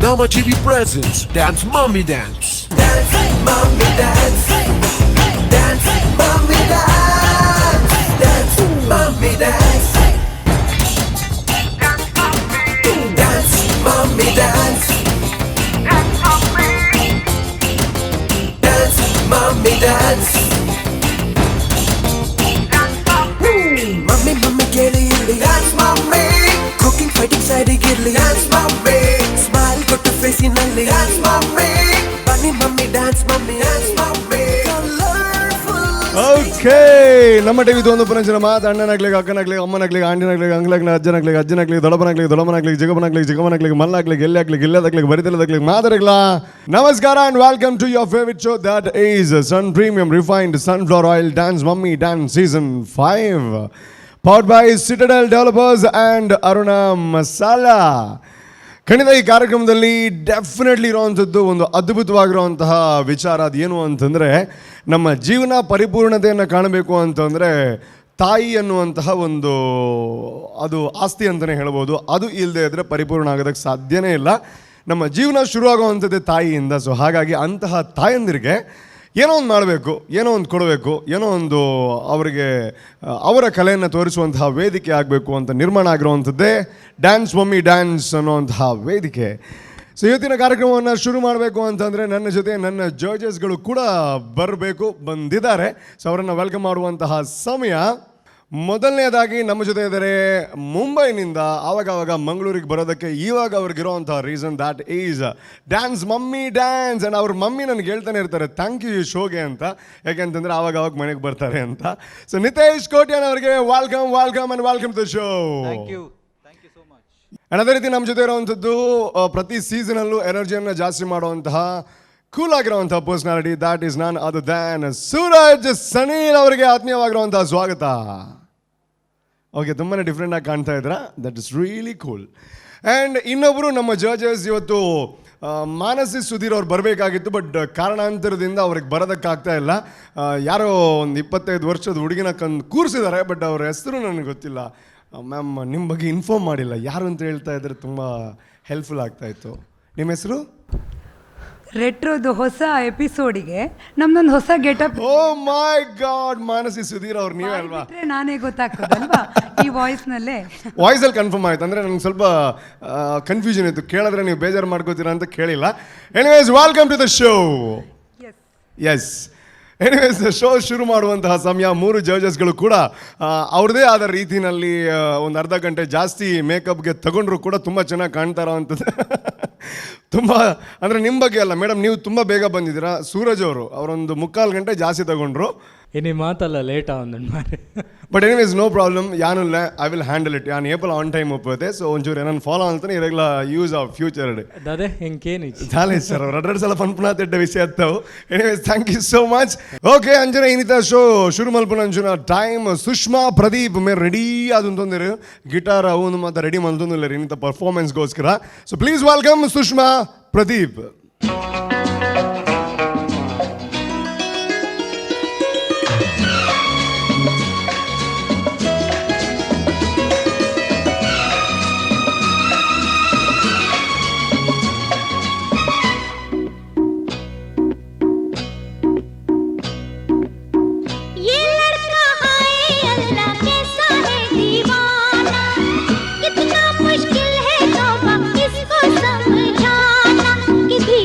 Nama TV presents Dance Mummy Dance. Dance, mommy, dance. Dance, mommy, dance. Dance, mommy, dance. Dance, mommy, dance. Dance, mommy, dance. Mummy, mummy, ಕೇಳಿ ಇಲ್ಲಿ. Dance, mummy. Cooking, fighting, side ಇರ್ಲಿ. Dance, mummy. Smile ಕೊಟ್ಟು ಫೇಸಿನಲ್ಲಿ. Dance, mummy. ಬನ್ನಿ mummy, dance, mummy. Dance, mummy. Colorful. Okay, ನಮ್ಮ TV ಒಂದು ಪುನಂಚಿನ ಮಾತು ಅಣ್ಣನಾಗ್ಲಿ, ಅಕ್ಕನಾಗ್ಲಿ, ಅಮ್ಮನಾಗ್ಲಿ, ಆಂಟಿನಾಗ್ಲಿ, ಅಂಗ್ಲಾಗ್ಲಿ, ಅಜ್ಜನಾಗ್ಲಿ, ಅಜ್ಜನಾಗ್ಲಿ, ದೊಡಬನಾಗ್ಲಿ, ದೊಡಮನಾಗ್ಲಿ, ಜಗಬನಾಗ್ಲಿ, ಜಗಮನಾಗ್ಲಿ, ಮಲ್ಲಾಗ್ಲಿ, ಗೆಲ್ಲಾಗ್ಲಿ, ಗೆಲ್ಲದಾಗ್ಲಿ, ಬರಿದಲ್ಲದಾಗ್ಲಿ, ಮಾದರಿಗ್ಲ ನಮಸ್ಕಾರ and welcome to your favourite show, that is Sun Premium Refined Sunflower Oil Dance Mummy Dance Season 5, powered by Citadel Developers and Aruna Masala. ಖಂಡಿತ ಈ ಕಾರ್ಯಕ್ರಮದಲ್ಲಿ definitely ಇರುವಂಥದ್ದು ಒಂದು ಅದ್ಭುತವಾಗಿರುವಂತಹ ವಿಚಾರ. ಅದೇನು ಅಂತಂದರೆ, ನಮ್ಮ ಜೀವನ ಪರಿಪೂರ್ಣತೆಯನ್ನು ಕಾಣಬೇಕು ಅಂತಂದರೆ ತಾಯಿ ಅನ್ನುವಂತಹ ಒಂದು ಅದು ಆಸ್ತಿ ಅಂತಲೇ ಹೇಳ್ಬೋದು. ಅದು ಇಲ್ಲದೆ ಇದ್ದರೆ ಪರಿಪೂರ್ಣ ಆಗೋದಕ್ಕೆ ಸಾಧ್ಯನೇ ಇಲ್ಲ. ನಮ್ಮ ಜೀವನ ಶುರುವಾಗುವಂಥದ್ದೇ ತಾಯಿಯಿಂದ. ಸೊ ಹಾಗಾಗಿ ಅಂತಹ ತಾಯಂದಿರಿಗೆ ಏನೋ ಒಂದು ಮಾಡಬೇಕು, ಏನೋ ಒಂದು ಕೊಡಬೇಕು, ಏನೋ ಒಂದು ಅವರಿಗೆ ಅವರ ಕಲೆಯನ್ನು ತೋರಿಸುವಂತಹ ವೇದಿಕೆ ಆಗಬೇಕು ಅಂತ ನಿರ್ಮಾಣ ಆಗಿರುವಂಥದ್ದೇ ಡ್ಯಾನ್ಸ್ ಮಮ್ಮಿ ಡ್ಯಾನ್ಸ್ ಅನ್ನುವಂತಹ ವೇದಿಕೆ. ಸೊ ಇವತ್ತಿನ ಕಾರ್ಯಕ್ರಮವನ್ನು ಶುರು ಮಾಡಬೇಕು ಅಂತಂದರೆ ನನ್ನ ಜೊತೆ ನನ್ನ ಜಡ್ಜಸ್ಗಳು ಕೂಡ ಬರಬೇಕು. ಬಂದಿದ್ದಾರೆ. ಸೊ ಅವರನ್ನು welcome ಮಾಡುವಂತಹ ಸಮಯ. ಮೊದಲನೇದಾಗಿ ನಮ್ಮ ಜೊತೆ ಇದ್ದಾರೆ ಮುಂಬೈನಿಂದ, ಆವಾಗ ಆವಾಗ ಮಂಗಳೂರಿಗೆ ಬರೋದಕ್ಕೆ ಇವಾಗ ಅವ್ರಿಗಿರುವಂತಹ reason, that is Dance Mummy Dance. And ಅವ್ರ ಮಮ್ಮಿ ನನಗೆ ಹೇಳ್ತಾನೆ ಇರ್ತಾರೆ, thank you ಈ ಶೋಗೆ ಅಂತ. ಯಾಕೆಂತಂದ್ರೆ ಆವಾಗ ಅವಾಗ ಮನೆಗೆ ಬರ್ತಾರೆ ಅಂತ. ಸೊ ನಿತೇಶ್ ಕೋಟ್ಯಾನ್ ಅವರಿಗೆ welcome, welcome and welcome to show. Thank you, thank you so much. And ಅದೇ ರೀತಿ ನಮ್ಮ ಜೊತೆ ಇರುವಂಥದ್ದು ಪ್ರತಿ ಸೀಸನಲ್ಲೂ ಎನರ್ಜಿಯನ್ನು ಜಾಸ್ತಿ ಮಾಡುವಂತಹ ಕೂಲ್ ಆಗಿರುವಂತಹ personality, that is none other than Suraj Sanil ಅವರಿಗೆ ಆತ್ಮೀಯವಾಗಿರುವಂತಹ ಸ್ವಾಗತ. ಓಕೆ, ತುಂಬಾ ಡಿಫ್ರೆಂಟ್ ಆಗಿ ಕಾಣ್ತಾ ಇದ್ರ. That is really cool. And ಇನ್ನೊಬ್ಬರು ನಮ್ಮ ಜಡ್ಜಸ್ ಇವತ್ತು ಮಾನಸಿ ಸುಧೀರ್ ಅವ್ರು ಬರಬೇಕಾಗಿತ್ತು, ಬಟ್ ಕಾರಣಾಂತರದಿಂದ ಅವ್ರಿಗೆ ಬರೋದಕ್ಕಾಗ್ತಾ ಇಲ್ಲ. ಯಾರೋ ಒಂದು 25 ವರ್ಷದ ಹುಡುಗಿನ ಕಂದು ಕೂರಿಸಿದ್ದಾರೆ, ಬಟ್ ಅವ್ರ ಹೆಸರು ನನಗೆ ಗೊತ್ತಿಲ್ಲ. ಮ್ಯಾಮ್, ನಿಮ್ಮ ಬಗ್ಗೆ ಇನ್ಫಾರ್ಮ್ ಮಾಡಿಲ್ಲ. ಯಾರು ಅಂತ ಹೇಳ್ತಾ ಇದ್ರೆ ತುಂಬ ಹೆಲ್ಪ್ಫುಲ್ ಆಗ್ತಾ ಇತ್ತು. ನಿಮ್ಮ ಹೆಸರು? ರೆಟ್ರೋದು ಹೊಸ ಎಪಿಸೋಡಿಗೆ ನಮ್ದೊಂದು ಹೊಸ getup. Oh my god, Manasi Sudhir ಅವ್ರು ನೀವೇ ಅಲ್ವಾ? ನಾನೇ ಗೊತ್ತಾಗ್ತದಲ್ವಾ ಈ ವಾಯ್ಸ್ನಲ್ಲೇ. ವಾಯ್ಸಲ್ಲಿ ಕನ್ಫರ್ಮ್ ಆಯ್ತು. ಅಂದರೆ ನನಗೆ ಸ್ವಲ್ಪ ಕನ್ಫ್ಯೂಷನ್ ಇತ್ತು. ಕೇಳಿದ್ರೆ ನೀವು ಬೇಜಾರು ಮಾಡ್ಕೋತೀರಾ ಅಂತ ಕೇಳಿಲ್ಲ. Anyways, welcome to the show. S. S, anyways, show ಶುರು ಮಾಡುವಂತಹ ಸಮಯ. ಮೂರು ಜಡ್ಜಸ್ಗಳು ಕೂಡ ಅವ್ರದ್ದೇ ಆದ ರೀತಿನಲ್ಲಿ ಒಂದು ಅರ್ಧ ಗಂಟೆ ಜಾಸ್ತಿ ಮೇಕಪ್ಗೆ ತಗೊಂಡ್ರು ಕೂಡ ತುಂಬ ಚೆನ್ನಾಗಿ ಕಾಣ್ತಾರ ಅಂಥದ್ದು. ತುಂಬ ಅಂದರೆ ನಿಮ್ಮ ಬಗ್ಗೆ ಅಲ್ಲ ಮೇಡಮ್, ನೀವು ತುಂಬ ಬೇಗ ಬಂದಿದ್ದೀರಾ. ಸೂರಜ್ ಅವರು ಅವರೊಂದು ಮುಕ್ಕಾಲು ಗಂಟೆ ಜಾಸ್ತಿ ತಗೊಂಡ್ರು. ಇನಿ ಮಾತಲ್ಲ ಲೇಟ್ ಆವೊಂದುಂಡು ಮಾರೆ. But anyways, no problem. ಯಾನುಲ್ಲ, I will handle it. ಯಾನ್ ಏಪಲ್ ಆನ್ ಟೈಮ್ ಒಪ್ಪುತ್ತೆ. ಸೊ ಒಂಚೂರು ಏನನ್ನು ಫಾಲೋ ಅಂತಾನೆ ಇರೆಗ್ಲ ಯೂಸ್ ಆಫ್ ಫ್ಯೂಚರ್. ದಾದೆ ಎಂಕೇನಿಜ್ಜಿ. ದಾಲೆ ಸರ್, ಅವ್ರು ಎರಡೆರಡು ಸಲ ಪನ್ಪುನ ತೆಡ್ಡ ವಿಷಯ ಅತ್ತವು. Anyways, thank you so much. Okay, ಅಂಜನ ಇನ್ನಿತ ಶೋ ಶುರು ಮಲ್ಪುನ ಅಂಜುನ ಟೈಮ್. ಸುಷ್ಮಾ ಪ್ರದೀಪ್ ಮೇರ್ ರೆಡಿ ಆದುಂತೊಂದಿರು. ಗಿಟಾರ್ ಅವನು ಮಾತ್ರ ready ಮಲ್ತೊಂದಿಲ್ಲ ಇನ್ನಿತ ಪರ್ಫಾರ್ಮೆನ್ಸ್ಗೋಸ್ಕರ. So please welcome Sushma Pradeep. ये लड़का हाय अल्लाह कैसा है दीवाना, कितना मुश्किल है तौबा इसको समझाना कि धीरे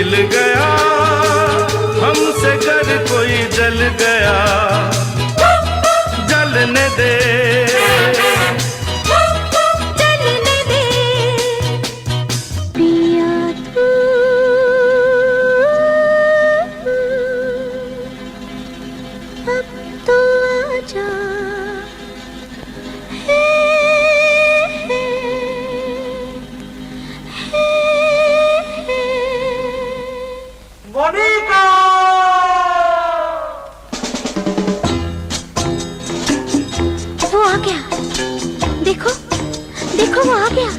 मिल गया, हमसे कर कोई जल गया, जलने दे, जलने दे। पिया तू अब तो आजा, हे, हे, हे, हे। वो आ गया, देखो देखो वो आ गया।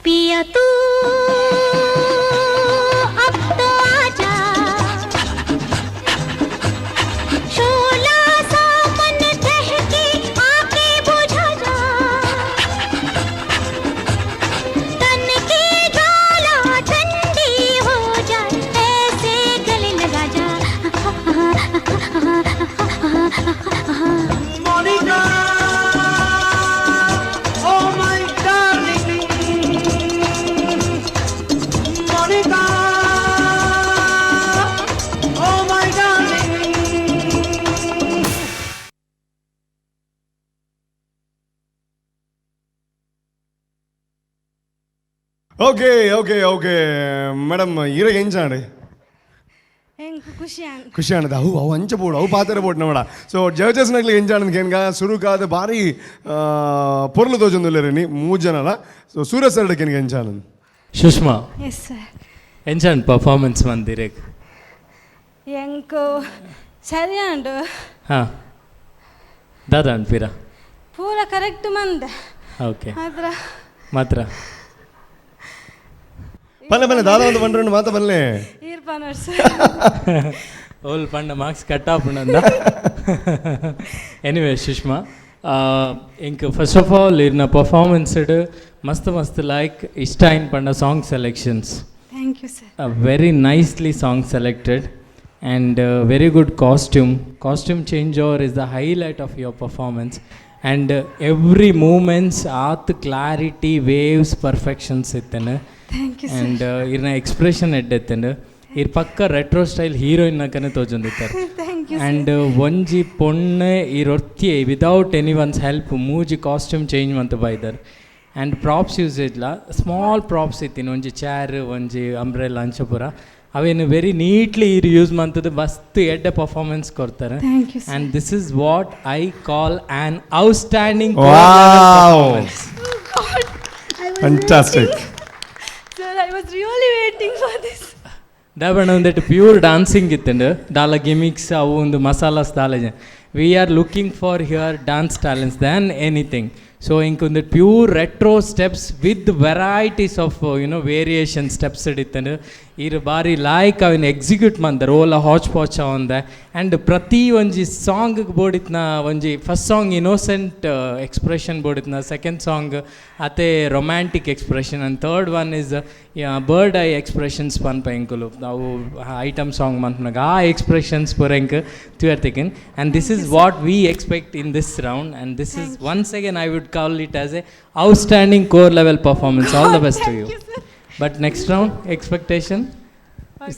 पिया तू अब तो आजा, शोला सा मन दहके आके बुझा जा, तन की ज्वाला ठंडी हो जाए, ऐसे गले लगा जा। Monica, oh my darling, Monica, oh my darling. Okay okay okay madam, ಈರೆಗ್ ಎಂಚಾಂಡ್? ಎಂಕ್ ಖುಷಿ ಆಂಡ್. ಖುಷಿ ಆಂಡ್. ಅವು ಅವು ಅಂಚ ಬೋಡು, ಅವು ಪಾತೆರ ಬೋಡು ನಮಡ. ಸೊ ಜಡ್ಜಸ್ ನಕ್ಲೆಗ್ ಎಂಚಾಂಡ್ ಕೇನ್ಗ. ಸುರುಕಾದ ಬಾರಿ ಪೊರ್ಲು ತೋಜೊಂದುಲ್ಲೆರ್ ನಿ ಮೂಜ್ ಜನಲ. ಸೊ ಸೂರ್ಯ ಸರ್ ಕೇನ್ಗ ಎಂಚಾಂಡ್? ಸುಷ್ಮಾ. Yes sir. ಎಂಚಾಂಡ್ performance ಮಂದಿರೆಗ್? ಎಂಕ್ ಸರಿ ಆಂಡ್. ಹಾಂ, ದಾದ ಅನ್ಪಿರ? ಪೂರ ಕರೆಕ್ಟ್ ಮಂದೆ. ಮಾತ್ರ. ಮಾತ್ರ. ಬಲ್ಲೆ ಬಲ್ಲೆ, ದಾದ ಒಂದು ಬಂಡ್ರಂಡು ಮಾತ ಬಲ್ಲೆ. ಈರ್ ಪನೊಡ್ ಸರ್. ಓಲ್ ಪಂಡ ಮಾರ್ಕ್ಸ್ ಕಟ್ ಆಪುಂಡಂದ. ಎನಿವೇ ಸುಷ್ಮಾ, ಎಂಕ್ first of all ಇರ್ನ ಪರ್ಫಾರ್ಮೆನ್ಸ್ ಮಸ್ತ್ ಮಸ್ತ್ ಲೈಕ್ ಇಷ್ಟ ಆಯ್ನ್ ಪಂಡ song selections. Thank you sir. Very nicely song selected and very good costume. Costume changeover is the highlight of your performance and every movements ಆತ್ clarity, waves, perfections ಇತ್ತೇನೆ. Thank you sir. And ಇರ್ನ expression ಎಡ್ಡೆತ್ತಂಡು. ಇರ್ ಪಕ್ಕ retro style heroine ನಕನೆ ತೋಜೊಂದಿತ್ತಾರೆ. Thank you. And ಒಂಜಿ ಪೊಣ್ಣೆ ಇರೊರ್ತಿಯೇ without any once help ಮೂಜಿ costume change ಮಂತ್ ಬೈದರ್. And props use ಇದ್ಲ, small props ಇತ್ತಿನ, ಒಂಜಿ chair, ಒಂಜಿ ಅಂಬ್ರೆಲ್ಲ, ಅಂಚಪುರ ಅವೇನು ವೆರಿ ನೀಟ್ಲಿ ಇರ್ ಯೂಸ್ ಮಂತದ್ದು ಮಸ್ತ್ ಎಡ್ಡೆ ಪರ್ಫಾರ್ಮೆನ್ಸ್ ಕೊಡ್ತಾರೆ. Thank you sir. And this is what I call an outstanding Wow. Fantastic. Sir, I was really waiting for this. ದಾಬಣ್ಣ, ಒಂದೆಟ್ಟು pure dancing ಇತ್ತಂಡು. ದಾಲ gimmicks, ಅವು ಒಂದು ಮಸಾಲಾಸ್ ದಾಲ. We are looking for here dance talents than anything. So ಇಂಕ್ ಒಂದು pure retro steps with varieties of variation steps ಇತ್ತಂಡು. ಇರು ಬಾರಿ ಲಾಯ್ಕ್ ಅವಿನ ಎಕ್ಸಿಕ್ಯೂಟ್ ಮಂದರ್. ಓಲ ಹಾಚ್ ಪಾಚ್ ಅವಂದೆ. ಆ್ಯಂಡ್ ಪ್ರತಿ ಒಂಜಿ ಸಾಂಗ್ ಬೋಡಿತ್ನ, ಒಂಜಿ first song innocent expression ಬೋಡಿತ್ನ, second song ಅತೆ romantic expression and third one is bird eye expressions ಪನ್ಪ ಎಂಕುಲು ಅವು ಐಟಮ್ ಸಾಂಗ್ ಮನ್ಪುನಾಗ ಆ ಎಕ್ಸ್ಪ್ರೆಷನ್ಸ್ ಪೂರ ಎಂಕ್ ತೂಯರ್ತಿಕಿನ್. And this is what we expect in this round and this is once again I would call it as a outstanding core level performance. All the best to you, but next round expectation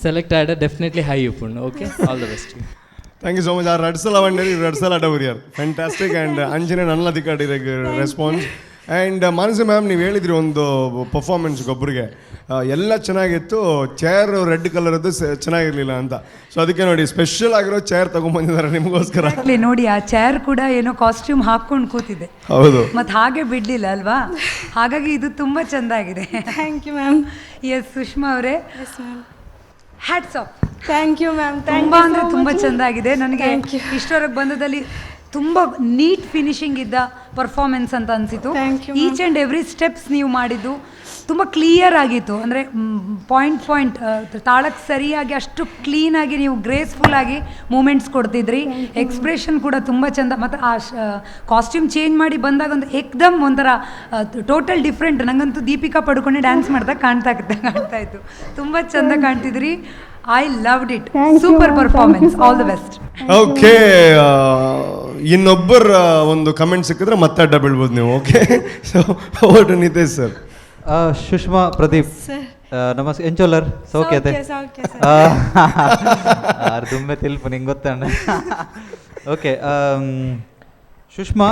select ಆಡ definitely high ಉಪ್ಪುಂಡು. Okay, all the best. Thank you so much. ಆ ರಡ್ಡ್ ಸಲ ಬಂಡೇರಿ, ರಡ್ಡ್ ಸಲ ಅಡವರಿಯರ್. Fantastic. And ಅಂಚನೆ ನನ್ನ ತಿಕ್ಕಾಡಿರ response. And Manasi ma'am, ನೀವು ಹೇಳಿದ್ರಿ ಒಂದು ಪರ್ಫಾರ್ಮೆನ್ಸ್ ಒಬ್ಬರಿಗೆ ಎಲ್ಲ ಚೆನ್ನಾಗಿತ್ತು, ಚೇರ್ ರೆಡ್ ಕಲರದ್ದು ಚೆನ್ನಾಗಿರಲಿಲ್ಲ ಅಂತ. ಸೊ ಅದಕ್ಕೆ ನೋಡಿ, ಸ್ಪೆಷಲ್ ಆಗಿರೋ ಚೇರ್ ತೊಗೊಂಬಂದಿದ್ದಾರೆ ನಿಮಗೋಸ್ಕರ. Exactly, ನೋಡಿ, ಆ ಚೇರ್ ಕೂಡ ಏನೋ ಕಾಸ್ಟ್ಯೂಮ್ ಹಾಕೊಂಡು ಕೂತಿದೆ. ಹೌದು. ಮತ್ತೆ ಹಾಗೆ ಬಿಡ್ಲಿಲ್ಲ ಅಲ್ವಾ? ಹಾಗಾಗಿ ಇದು ತುಂಬಾ ಚೆಂದಾಗಿದೆ. Thank you ma'am. S Sushma ಅವರೇ. Yes ma'am. Hats off. Thank you ma'am, thank ತುಂಬಾ ಅಂದ್ರೆ ತುಂಬಾ ಚೆಂದಾಗಿದೆ. ನನಗೆ Thank you. ಇಷ್ಟವರೆಗೆ ಬಂದದಲ್ಲಿ ತುಂಬಾ ನೀಟ್ ಫಿನಿಶಿಂಗ್ ಇದ್ದ Performance ಅಂತ ಅನಿಸಿತು. Thank you, ma'am. Each and every steps ನೀವು ಮಾಡಿದ್ದು ತುಂಬ ಕ್ಲಿಯರ್ ಆಗಿತ್ತು. ಅಂದರೆ ಪಾಯಿಂಟ್ ಪಾಯಿಂಟ್ ತಾಳಕ್ಕೆ ಸರಿಯಾಗಿ ಅಷ್ಟು ಕ್ಲೀನಾಗಿ ನೀವು ಗ್ರೇಸ್ಫುಲ್ ಆಗಿ ಮೂಮೆಂಟ್ಸ್ ಕೊಡ್ತಿದ್ರಿ. ಎಕ್ಸ್ಪ್ರೆಷನ್ ಕೂಡ ತುಂಬ ಚೆಂದ. ಮತ್ತು ಆ ಕಾಸ್ಟ್ಯೂಮ್ ಚೇಂಜ್ ಮಾಡಿ ಬಂದಾಗ ಒಂದು ಏಕ್ದಮ್ ಒಂಥರ ಟೋಟಲ್ ಡಿಫ್ರೆಂಟ್. ನಂಗಂತೂ ದೀಪಿಕಾ ಪಡುಕೋಣೆ ಡ್ಯಾನ್ಸ್ ಮಾಡ್ತಾ ಕಾಣ್ತಾ ಕಾಣ್ತಾ ಇತ್ತು. ತುಂಬ ಚೆಂದ ಕಾಣ್ತಿದ್ರಿ. I loved it. Thank you, super ma'am. Thank you performance. So all the much. Best. Okay, ಇನ್ನೊಬ್ಬರ ಒಂದು ಕಮೆಂಟ್ ಸಿಕ್ಕಿದ್ರೆ ಮತ್ತೆ ಅಡ್ಡ ಬೀಳ್ಬೋದು ನೀವು. Okay, so over to Nitesh sir. Sushma Pradeep. Sir. Namaste, ಎಂಚೋಲರ್ ಸೌಖ್ಯತೆ? ಸೌಖ್ಯ, ಸೌಖ್ಯ ಸರ್. ಆರ್ ದುಮ್ಮೆ ತಿಲ್ಪು ನಿಂಗೆ ಗೊತ್ತಣ್ಣ. ಓಕೆ ಸುಷ್ಮಾ,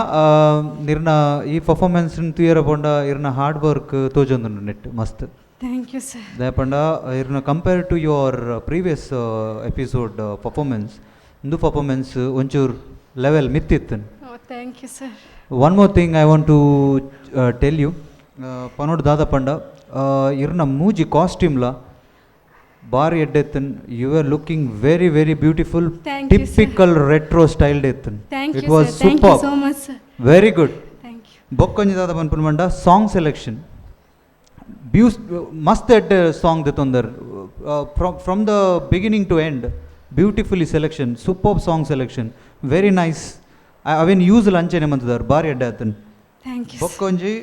ಇರ್ನ ಈ ಪರ್ಫಾರ್ಮೆನ್ಸ್ ತೂಯರ ಪೋಂಡ ಇರ್ನ ಹಾರ್ಡ್ ವರ್ಕ್ ತೋಜೊಂದುಂಡು ನೆಟ್ ಮಸ್ತ್. Thank you sir. ದಾಯೆ ಇರ್ನ compare to your previous episode performance, ಇಂದು ಪರ್ಫಾರ್ಮೆನ್ಸ್ ಒಂಚೂರು level ಮಿತ್ತಿತ್ತು. Thank you sir. One more thing I want to tell you. ಪನೋಡ್ ದಾದ ಪಂಡ ಇರ್ನ ಮೂಜಿ ಕಾಸ್ಟ್ಯೂಮ್ಲ ಬಾರಿ ಎಡ್ಡೆತ್ತನ್. You are looking very very beautiful. Thank you, sir. Typical retro styled ಎತ್ತನ್. Thank it you was sir. Thank you super. So much sir. Very good. Thank you. ಬೊಕ್ಕೊಂಜಿ ದಾದ ಪನ್ಪುನ ಪಂಡ song selection ಬ್ಯೂಸ್ ಮಸ್ತ್ ಎಡ್ಡೆ song ದೆತ್ತೊಂದರ್. From the beginning to end, beautifully selection, super song selection, very nice. ಅವೇನು use ಅಂಚೆನೆ ಮಂತದಾರ್, ಬಾರಿ ಎಡ್ಡೆ ಆತನ್. Thank you. ಬೊಕ್ಕೊಂಜಿ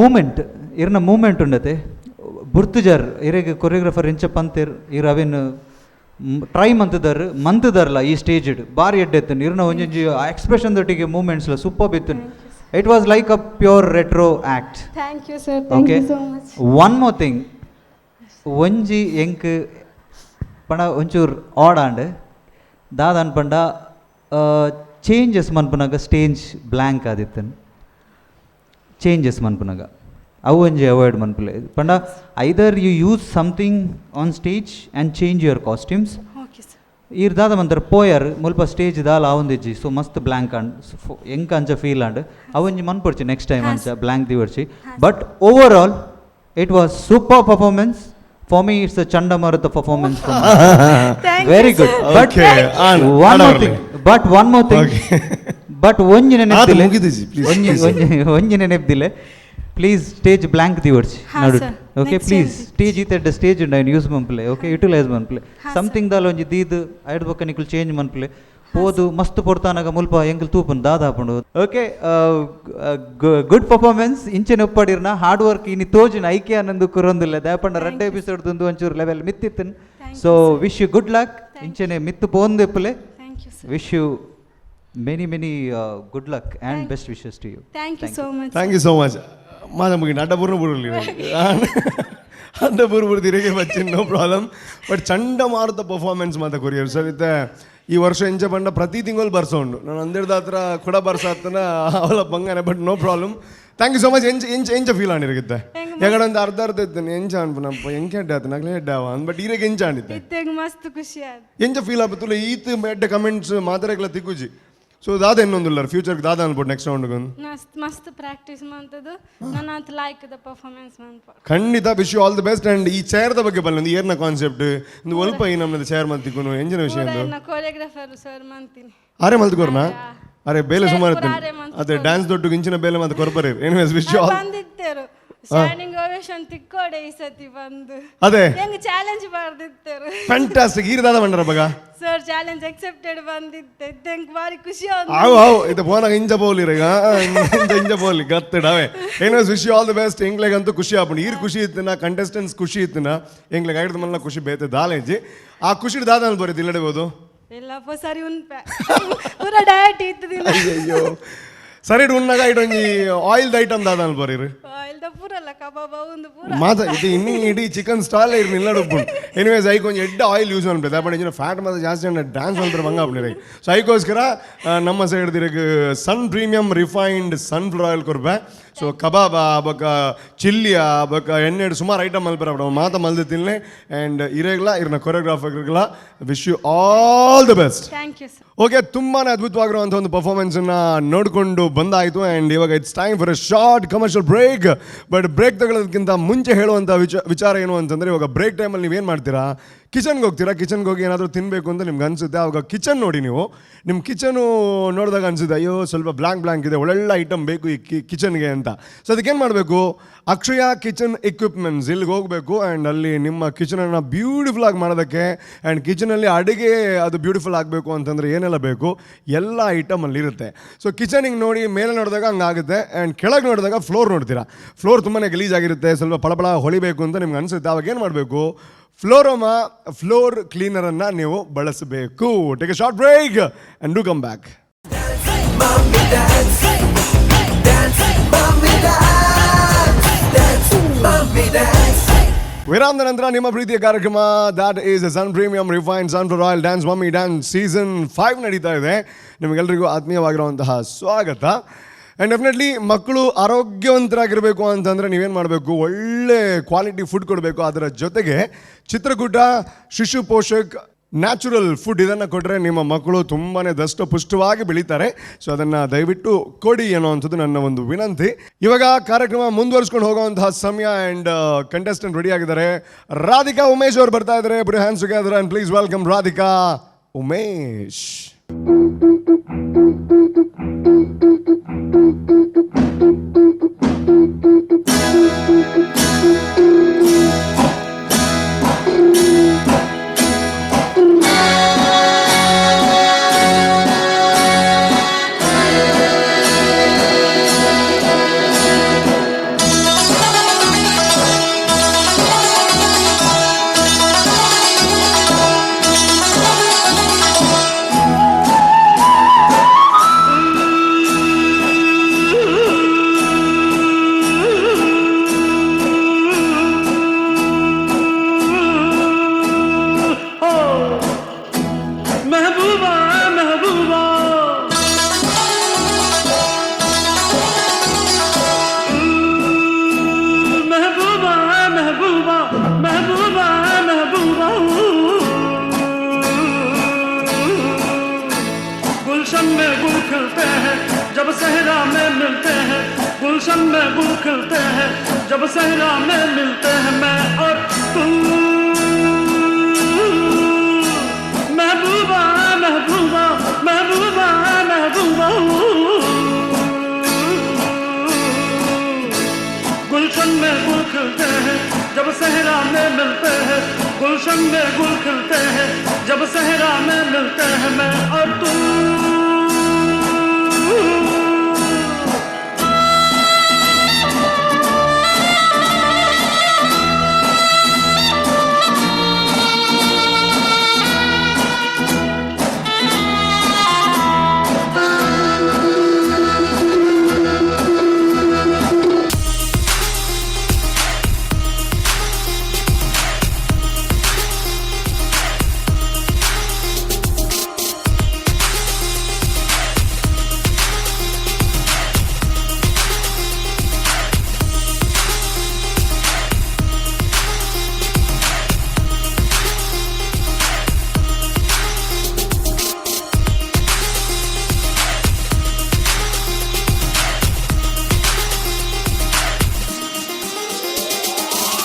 moment, ಇರ್ನ moment ಉಂಡತೆ ಬುರ್ತುಜಾರ್. ಇರೆಗ್ ಕೊರಿಯೋಗ್ರಾಫರ್ ಎಂಚ ಪಂತೇರ್, ಇರ್ ಅವೇನು ಟ್ರೈ ಮಂತದಾರ್ ಮಂತದಾರ್ಲ ಈ ಸ್ಟೇಜ್ ಬಾರಿ ಎಡ್ಡೆ ಇತ್ತು. ಇರ್ನ ಒಂಜೊಂಜಿ ಎಕ್ಸ್ಪ್ರೆಷನ್ ದೊಟ್ಟಿಗೆ ಮೂಮೆಂಟ್ಸ್ಲ ಸೂಪರ್ ಇತ್ತು. It was like a pure retro act. Thank you sir. Thank okay you so much. One more thing, ಒಂಜಿ ಎಂಕ್ ಪಂಡ ಒಂಚೂರು ಆಡ್ ಆಂಡ್. ದಾದ ಅನ್ಪಂಡ ಚೇಂಜಸ್ ಮನ್ಪುನಾಗ ಸ್ಟೇಜ್ ಬ್ಲ್ಯಾಂಕ್ ಆದಿತ್ತನ್. ಚೇಂಜಸ್ ಮನ್ಪುನಾಗ ಅವು ಒಂಜಿ ಅವಾಯ್ಡ್ ಮನ್ಪುಲೆ. ಪಂಡ either you use something on stage and change your costumes. Okay sir. ಈರ್ ದಾದ ಮಂತರ ಪೋಯರ್ ಮುಲ್ಪ ಸ್ಟೇಜ್ ದಾಲ ಆವೊಂದಿಜ್ಜಿ. ಸೊ ಮಸ್ತ್ ಬ್ಲ್ಯಾಂಕ್ ಆಂಡ್, ಎಂಕ್ ಅಂಚ ಫೀಲ್ ಆಂಡ್. ಅವೊಂಜಿ ಮನ್ಪೊಡ್ಚಿ ನೆಕ್ಸ್ಟ್ ಟೈಮ್ ಅಂಚ blank ದಿವರ್ಚಿ. But overall it was super performance. For me it's a ಚಂಡಮಾರುತ performance. Thank very you good. Sir. But Okay, on, one more on. Thing, but one more thing, but ಒಂಜಿ ನೆನಪಿಲ್ಲ. ಮುಗಿದಿಜಿ, please, ಒಂಜಿ please. ಒಂಜಿ ಒಂಜಿ ನೆನಪಿಲ್ಲ. Please stage blank ದಿವರ್ಚಿ ಹಾ, ನಡು. Sir. Okay. Next please time. Stage ಈತೆಡ್ಡ stage ಉಂಡು, ಐನ್ ಯೂಸ್ ಮನ್ಪುಲೆ. ಓಕೆ, ಯುಟಿಲೈಸ್ ಮನ್ಪುಲೆ. ಹಾ, ಸಮಥಿಂಗ್ ದಾಲ ಒಂಜಿ ದೀದ್ ಐಡ್ ಬೊಕ್ಕ ನಿಕುಲು ಚೇಂಜ್ ಮನ್ಪುಲೆ. ಪೋದು ಮಸ್ತ್ ಪೊರ್ತಾನಗ ಮುಲ್ಪ ಎಂಕುಲು ತೂಪುನ್ ದಾದ ಆಪುಂಡು. Okay, good performance. ಇಂಚೆನೆ ಉಪ್ಪಡಿರ್ನ hard work ಇನಿ ತೋಜಿನ ಐಕೆ ಆನಂದ್ ಕುರೊಂದುಲ್ಲೆ. ದಾಯಪಂಡ ರಡ್ಡೆ ಎಪಿಸೋಡ್ ದುಂದು ಒಂಚೂರು ಲೆವೆಲ್ ಮಿತ್ತಿತ್ತನ್. So wish you good luck. ಇಂಚೆನೆ ಮಿತ್ತು ಪೋಂದು ಇಪ್ಪುಲೆ. Thank you sir. Wish you many many good luck and best wishes to you. Thank you so much. Thank you so much. ಮಾದ ಮುಗಿನ ಅಡ್ಡ ಬುರ್ನ ಬುರ್ಲಿ, ಅಡ್ಡ ಬುರ್ ಬುರ್ ತಿರುಗಿ ಬಚ್ಚಿನ, no problem. But ಚಂಡಮಾರುತ performance ಮಾತ courier sir. ಇತ್ತೆ ಈ ವರ್ಷ ಎಂಚ ಪಂಡ ಪ್ರತಿ ತಿಂಗಳು ಬರ್ಸ ಉಂಡು. ನಾನು ಅಂದಿರ್ದ ಹತ್ರ ಕೂಡ ಬರ್ಸ ಹತ್ತನ ಅವಲ ಬಂಗಾನೆ. But no problem, thank you so much. ಎಂಚ ಎಂಚ ಎಂಚ ಫೀಲ್ ಆಂಡಿರುತ್ತೆ? ಯಾಕಡೆ ಒಂದು ಅರ್ಧ ಅರ್ಧ ಇತ್ತು. ಎಂಚ ಅನ್ಪುನಪ್ಪ, ಎಂಕೆ ಅಡ್ಡ ಆತ ನಗ್ಲೆ ಹೆಡ್ಡ ಅವ. ಬಟ್ ಈರೆಗೆ ಎಂಚ ಆಂಡಿತ್ತೆ? ಇತ್ತೆಗ್ ಮಸ್ತ್ ಖುಷಿ ಆದ್. ಎಂಚ ಫೀಲ್ ಆಪತ್ತುಲ್ಲ? ಈತ್ ಎಡ್ಡೆ ಕಮೆಂಟ್ಸ್ ಮಾತಾಡಕ್ಲ ತಿಕ್ಕುಜಿ. ಸೊ ದಾದ ಇನ್ನೊಂದುಲ್ಲಾರ ಫ್ಯೂಚರ್ ದಾದ ಅನ್ಬೋದು ನೆಕ್ಸ್ಟ್ ರೌಂಡ್? ಮಸ್ತ್ ಮಸ್ತ್ ಪ್ರಾಕ್ಟೀಸ್ ಮಂತದ್ದು ನಾನು ಅಂತ like the performance ಮನ್ಪ. ಖಂಡಿತ, wish you all the best. And ಈ ಚೇರ್ದ ಬಗ್ಗೆ ಬಲ್ಲ ಒಂದು ಏರ್ನ ಕಾನ್ಸೆಪ್ಟ್ ಒಂದು ಒಲ್ಪ ಈ ನಮ್ಮದು ಚೇರ್ ಮಲ್ತಿಕ್ಕುನು ಎಂಜಿನ ವಿಷಯ ಒಂದು? ಕೊರಿಯೋಗ್ರಾಫರ್ ಸರ್ ಮಂತೀನಿ. ಅರೆ ಮಲ್ತ್ಕೊರ್ನಾ? ಅರೆ ಬೇಲೆ ಸುಮಾರು ಪೂರ ಆರೆ ಮಲ್ತ್. ಅದೇ ಡ್ಯಾನ್ಸ್ ದೊಡ್ಡ ಇಂಚಿನ ಬೇಲೆ ಮತ್ತೆ ಕೊರ್ಪರಿ. Anyways, wish you all ಬಂದಿತ್ತೇರು standing ovation ತಿಕ್ಕೋಡೆ ಈ ಸತಿ ಬಂದು. ಅದೇ. ಹೆಂಗ್ ಚಾಲೆಂಜ್ ಬರ್ದಿತ್ತೇರು. ಫ್ಯಾಂಟಾಸ್ಟಿಕ್. ಈರ್ ದಾದ ಬಂಡರ ಬಗ? Sir, challenge accepted ಬಂದಿತ್ತೆ. ಹೆಂಗ್ ಬಾರಿ ಖುಷಿ. ಆವು ಆವು, ಇದು ಫೋನಾಗ ಇಂಜ ಪೋಲಿ ಈಗ ಇಂಜ ಇಂಜ ಪೋಲಿ ಗತ್ತಡವೆ. Anyways, wish you all the best. ಎಂಗ್ಲೆಗಂತೂ ಖುಷಿ ಆಪುಂಡು. ಈರ್ ಖುಷಿ ಇತ್ತಿನ, ಕಂಟೆಸ್ಟೆಂಟ್ಸ್ ಖುಷಿ ಇತ್ತಿನ, ಎಂಗ್ಲೆಗ್ ಐಡ್ದ ಮಲ್ಲ ಖುಷಿ ಬೇತೆ ದಾಲೇಜಿ. ಆ ಖುಷಿ ದಾದ ಬರೀ ಇಲ್ಲಡೆ ಇಲ್ಲ ಸರಿ ಉನ್ಪೆ ಪೂರ ಡಯಟ್ ಇತ್ತದಿಲ್ಲ. ಅಯ್ಯಯ್ಯೋ, ಸರಿ. ಉಣ್ಣಾಗ ಇಡೊಂಜಿ ಆಯಿಲ್ ಐಟಮ್ ದಾದ ಬರೀರಿ. ಆಯಿಲ್ the ಪೂರಲ್ಲ ಕಬಾಬ್ ಒಂದು ಪೂರ. ಮಾತ ಇದು ಇನ್ನಿ ಇಡೀ ಚಿಕನ್ ಸ್ಟಾಲ್ ಇರ್ ನಿಲ್ಲಡು. ಎನಿವೇಸ್, ಐಕ್ ಒಂಜಿ ಎಡ್ಡೆ ಆಯಿಲ್ ಯೂಸ್ ಮನ್ಪೆ ದಾಪಂಡ ಇಂಚಿನ ಫ್ಯಾಟ್ ಮಾತ ಜಾಸ್ತಿ ಡ್ಯಾನ್ಸ್ ಮಲ್ಪರೆ ಬಂಗ ಆಪುಂಡು. ಸೊ ಐಕೋಸ್ಕರ ನಮ್ಮ ಸೈಡ್ ದಿರಗ್ Sun premium refined sunflower oil ಕೊರ್ಪೆ. So ಕಬಾಬ ಬೊಕ ಚಿಲ್ಲಿಯ ಬೊಕ ಎಣ್ಣೆಡ್ ಸುಮಾರು ಐಟಮ್ ಮಲ್ಪರೆ ಅಪ್ಪಡ ಮಾತ ಮಲ್ದು ತಿನ್ಲೆ. ಆ್ಯಂಡ್ ಇರೇಗ್ಲ ಇರ್ನ ಕೊರಿಯೋಗ್ರಾಫರ್ಗಳ wish you all the best. Thank you sir. Okay, ತುಂಬಾನೇ ಅದ್ಭುತವಾಗಿರುವಂಥ ಒಂದು ಪರ್ಫಾರ್ಮೆನ್ಸನ್ನು ನೋಡಿಕೊಂಡು ಬಂದಾಯಿತು. ಆ್ಯಂಡ್ ಇವಾಗ it's time for a short commercial break. But break ತಗೊಳ್ಳೋದಕ್ಕಿಂತ ಮುಂಚೆ ಹೇಳುವಂಥ ವಿಚಾರ ಏನು ಅಂತಂದರೆ, ಇವಾಗ ಬ್ರೇಕ್ ಟೈಮಲ್ಲಿ ನೀವೇನು ಮಾಡ್ತೀರಾ? ಕಿಚನ್ಗೆ ಹೋಗ್ತೀರಾ, ಕಿಚನ್ಗೆ ಹೋಗಿ ಏನಾದರೂ ತಿನ್ನಬೇಕು ಅಂತ ನಿಮ್ಗೆ ಅನಿಸುತ್ತೆ. ಆವಾಗ ಕಿಚನ್ ನೋಡಿ ನೀವು, ನಿಮ್ಮ ಕಿಚನು ನೋಡಿದಾಗ ಅನಿಸುತ್ತೆ, ಅಯ್ಯೋ ಸ್ವಲ್ಪ ಬ್ಲ್ಯಾಂಕ್ ಬ್ಲ್ಯಾಂಕ್ ಇದೆ, ಒಳ್ಳೊಳ್ಳೆ ಐಟಮ್ ಬೇಕು ಈ ಕಿಚನ್ಗೆ ಅಂತ. ಸೊ ಅದಕ್ಕೇನು ಮಾಡಬೇಕು? ಅಕ್ಷಯ ಕಿಚನ್ ಎಕ್ವಿಪ್ಮೆಂಟ್ಸ್ ಇಲ್ಲಿಗೆ ಹೋಗಬೇಕು. ಆ್ಯಂಡ್ ಅಲ್ಲಿ ನಿಮ್ಮ ಕಿಚನನ್ನು ಬ್ಯೂಟಿಫುಲ್ ಆಗಿ ಮಾಡೋದಕ್ಕೆ ಆ್ಯಂಡ್ ಕಿಚನಲ್ಲಿ ಅಡುಗೆ ಅದು ಬ್ಯೂಟಿಫುಲ್ ಆಗಬೇಕು ಅಂತಂದರೆ ಏನೆಲ್ಲ ಬೇಕು ಎಲ್ಲ ಐಟಮ್ ಅಲ್ಲಿರುತ್ತೆ. ಸೊ ಕಿಚನಿಗೆ ನೋಡಿ ಮೇಲೆ ನೋಡಿದಾಗ ಹಂಗಾಗುತ್ತೆ. ಆ್ಯಂಡ್ ಕೆಳಗೆ ನೋಡಿದಾಗ ಫ್ಲೋರ್ ನೋಡ್ತೀರಾ, ಫ್ಲೋರ್ ತುಂಬಾ ಗಲೀಜಾಗಿರುತ್ತೆ, ಸ್ವಲ್ಪ ಪಳಪಳ ಹೊಳಿಬೇಕು ಅಂತ ನಿಮ್ಗೆ ಅನಿಸುತ್ತೆ. ಆವಾಗ ಏನು ಮಾಡಬೇಕು? ಫ್ಲೋರೋಮಾ ಫ್ಲೋರ್ ಕ್ಲೀನರನ್ನು ನೀವು ಬಳಸಬೇಕು. Take a short break and do come back. Mummy dance, dance, mummy dance, dance, mummy dance. ವಿರಾಮದ ನಂತರ ನಿಮ್ಮ ಪ್ರೀತಿಯ ಕಾರ್ಯಕ್ರಮ, that is Sun Premium Refined Sunflower Oil Dance Mummy Dance Season 5 ನಡೀತಾ ಇದೆ. ನಿಮಗೆಲ್ಲರಿಗೂ ಆತ್ಮೀಯವಾಗಿರುವಂತಹ ಸ್ವಾಗತ. ಆ್ಯಂಡ್ ಡೆಫಿನೆಟ್ಲಿ ಮಕ್ಕಳು ಆರೋಗ್ಯವಂತರಾಗಿರಬೇಕು ಅಂತಂದರೆ ನೀವೇನು ಮಾಡಬೇಕು? ಒಳ್ಳೆ ಕ್ವಾಲಿಟಿ ಫುಡ್ ಕೊಡಬೇಕು. ಅದರ ಜೊತೆಗೆ ಚಿತ್ರಕೂಟ ಶಿಶು ಪೋಷಕ್ ನ್ಯಾಚುರಲ್ ಫುಡ್ ಇದನ್ನು ಕೊಟ್ಟರೆ ನಿಮ್ಮ ಮಕ್ಕಳು ತುಂಬಾ ದಷ್ಟಪುಷ್ಟವಾಗಿ ಬೆಳೀತಾರೆ. ಸೊ ಅದನ್ನು ದಯವಿಟ್ಟು ಕೊಡಿ ಅನ್ನುವಂಥದ್ದು ನನ್ನ ಒಂದು ವಿನಂತಿ. ಇವಾಗ ಕಾರ್ಯಕ್ರಮ ಮುಂದುವರಿಸ್ಕೊಂಡು ಹೋಗುವಂತಹ ಸಮಯ. And contestant ready ಆಗಿದ್ದಾರೆ. ರಾಧಿಕಾ ಉಮೇಶ್ ಅವರು ಬರ್ತಾ ಇದ್ದಾರೆ. Put hands together and please welcome Radhika Umesh. Mehbooba, Mehbooba, Mehbooba, Mehbooba, Mehbooba, Mehbooba. गुलशन में गुल खिलते हैं जब सहरा में मिलते हैं, गुलशन में गुल खिलते हैं जब सहरा में मिलते हैं, मैं और तू। महबूबा, महबूबा, महबूबा, महबूबा। गुलशन में गुल खिलते हैं जब सहरा में मिलते हैं, गुलशन में गुल खिलते हैं जब सहरा में मिलते हैं, मैं और तू।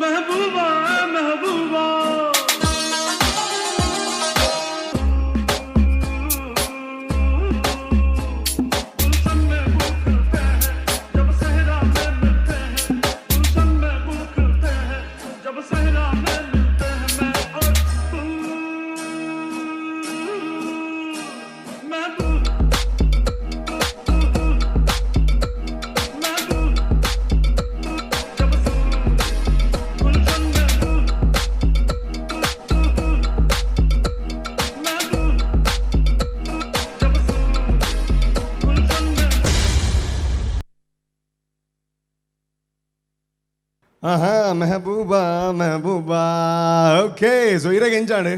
महबूबा, महबूबा। गुलशन में गुल खिलते हैं जब सहरा में मिलते हैं, गुलशन में गुल खिलते हैं जब सहरा में मिलते हैं, मैं और तू। महबूब, महबूब, जब गुलशन में गुल, महबूब, जब गुलशन में। ಆಹಾ, ಮೆಹಬೂಬಾ, ಮೆಹಬೂಬಾ. ಓಕೆ, ಸೊ ಇರಾಗ ಎಂಚಾಂಡ್?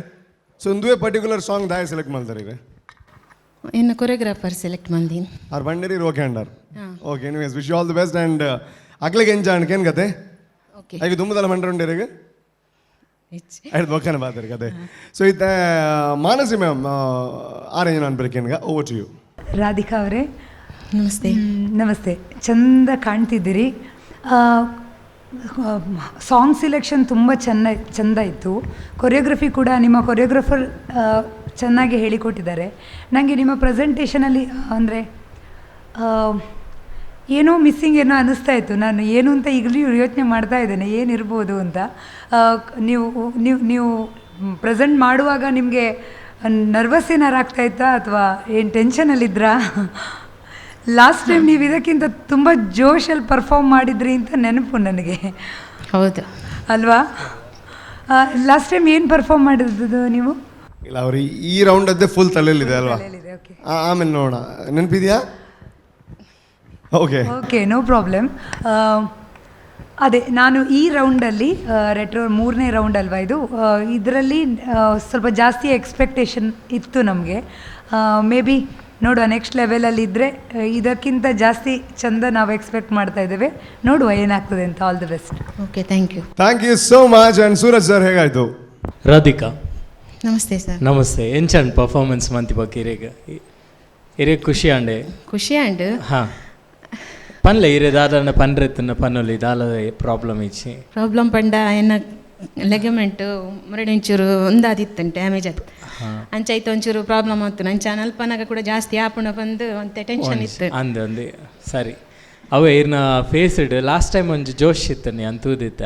ಸೊ ಒಂದುವೇ ಪರ್ಟಿಕ್ಯುಲರ್ ಸಾಂಗ್ ದಾಯ ಸೆಲೆಕ್ಟ್ ಮಾಡ್ತಾರೆ ಈಗ? ಇನ್ನು ಕೊರಿಯೋಗ್ರಾಫರ್ ಸೆಲೆಕ್ಟ್ ಮಂದಿನ್. ಆರ್ ಬಂಡೇರಿ ಓಕೆ ಅಂಡರ್. Okay, anyways, wish all the best. And ಅಗ್ಲಿಗೆ ಎಂಚಾಂಡ್ ಕೇನ್ ಕತೆ? ಓಕೆ. ಐಗೆ ದುಂಬದಲ್ಲ ಮಂಡ್ರ ಉಂಡೇರಿಗೆ? ಐದು ಬೊಕ್ಕನ ಬಾತರಿ ಕತೆ. ಸೊ ಇತ್ತ ಮಾನಸಿ ಮ್ಯಾಮ್ ಆರೇಂಜ್ ನಾನು ಬೇಕೇನ್ಗ, over to you. Radhika ಅವರೇ. ನಮಸ್ತೆ. ನಮಸ್ತೆ. ಚಂದ ಕಾಣ್ತಿದ್ದೀರಿ. Song selection ತುಂಬ ಚೆಂದ ಇತ್ತು. ಕೊರಿಯೋಗ್ರಫಿ ಕೂಡ ನಿಮ್ಮ ಕೊರಿಯೋಗ್ರಫರ್ ಚೆನ್ನಾಗಿ ಹೇಳಿಕೊಟ್ಟಿದ್ದಾರೆ. ನನಗೆ ನಿಮ್ಮ ಪ್ರೆಸೆಂಟೇಷನಲ್ಲಿ ಅಂದರೆ ಏನೋ ಮಿಸ್ಸಿಂಗ್ ಏನೋ ಅನ್ನಿಸ್ತಾ ಇತ್ತು. ನಾನು ಏನು ಅಂತ ಈಗಲೂ ಯೋಚನೆ ಮಾಡ್ತಾ ಇದ್ದೇನೆ, ಏನಿರ್ಬೋದು ಅಂತ. ನೀವು ನೀವು ನೀವು ಪ್ರೆಸೆಂಟ್ ಮಾಡುವಾಗ ನಿಮಗೆ ನರ್ವಸ್ ಏನಾರು ಆಗ್ತಾಯಿತ್ತಾ ಅಥವಾ ಏನು ಟೆನ್ಷನಲ್ಲಿದ್ದರಾ? ಲಾಸ್ಟ್ ಟೈಮ್ ನೀವು ಇದಕ್ಕಿಂತ ತುಂಬ ಜೋಶಲ್ಲಿ ಪರ್ಫಾರ್ಮ್ ಮಾಡಿದ್ರಿ ಅಂತ ನೆನಪು ನನಗೆ. ಹೌದು ಅಲ್ವಾ? ಲಾಸ್ಟ್ ಟೈಮ್ ಏನು ಪರ್ಫಾರ್ಮ್ ಮಾಡಿದ್ದು ನೀವು? ಇಲ್ಲ, ಅವ್ರು ಈ ರೌಂಡ್ ಅದ್ದೇ ಫುಲ್ ತಲೆಯಲ್ಲಿದೆ ಅಲ್ವಾ? ಆಮೇಲೆ ನೋಡೋಣ. ನೆನಪಿದೆಯಾ? Okay okay, no problem. ಅದೇ ನಾನು ಈ ರೌಂಡಲ್ಲಿ ರೆಟ್ರೋ ಮೂರನೇ ರೌಂಡ್ ಅಲ್ವಾ ಇದು, ಇದರಲ್ಲಿ ಸ್ವಲ್ಪ ಜಾಸ್ತಿ ಎಕ್ಸ್ಪೆಕ್ಟೇಷನ್ ಇತ್ತು ನಮಗೆ. ಮೇ ಬಿ ನೋಡುವ, ನೆಕ್ಸ್ಟ್ ಲೆವೆಲಲ್ಲಿ ಇದ್ದರೆ ಇದಕ್ಕಿಂತ ಜಾಸ್ತಿ ಚಂದ ನಾವು ಎಕ್ಸ್ಪೆಕ್ಟ್ ಮಾಡ್ತಾ ಇದ್ದೇವೆ. ನೋಡುವ ಏನಾಗ್ತದೆ ಅಂತ. All the best. Okay, thank you. Thank you so much. And Suraj sir, ಹೇಗಾಯಿತು? ರಾಧಿಕಾ, ನಮಸ್ತೆ ಸರ್. ನಮಸ್ತೆ. ಎಂಚಂಡ್ ಪರ್ಫಾರ್ಮೆನ್ಸ್ ಮಂತಿ ಬಕ್ ಇರೇಗ ಇರೇ ಖುಷಿ ಆಂಡೆ? ಖುಷಿ ಆಂಡ್. ಹಾಂ, ಪನ್ಲೆ ಇರೆ ದಾದನ ಪನ್ರೆತ್ತನ ಪನ್ನೊಲಿ ದಾಲ ಪ್ರಾಬ್ಲಮ್ ಇಚ್ಚಿ? ಪ್ರಾಬ್ಲಮ್ ಪಂಡ ಎನ್ನ ಲೆಗಮೆಂಟ್ ಮುರಡಿ ಒಂಚೂರು ಒಂದಾದಿತ್ತು, ಡ್ಯಾಮೇಜ್ ಆಯ್ತು. ಅಂಚಾಯ್ತು ಒಂಚೂರು ಪ್ರಾಬ್ಲಮ್ ಆಯ್ತು. ನಂಚ ಅಲ್ಪನಾಗ ಕೂಡ ಜಾಸ್ತಿ ಆಪುಣ ಬಂದು ಒಂತೆ ಟೆನ್ಷನ್ ಇತ್ತು. ಅಂದ ಅಂದು ಸರಿ. ಅವೇ ಇರ್ನ faced last time ಒಂಜಿ ಜೋಶ್ ಇತ್ತು ನೀ ಅಂತೂದಿತ್ತ.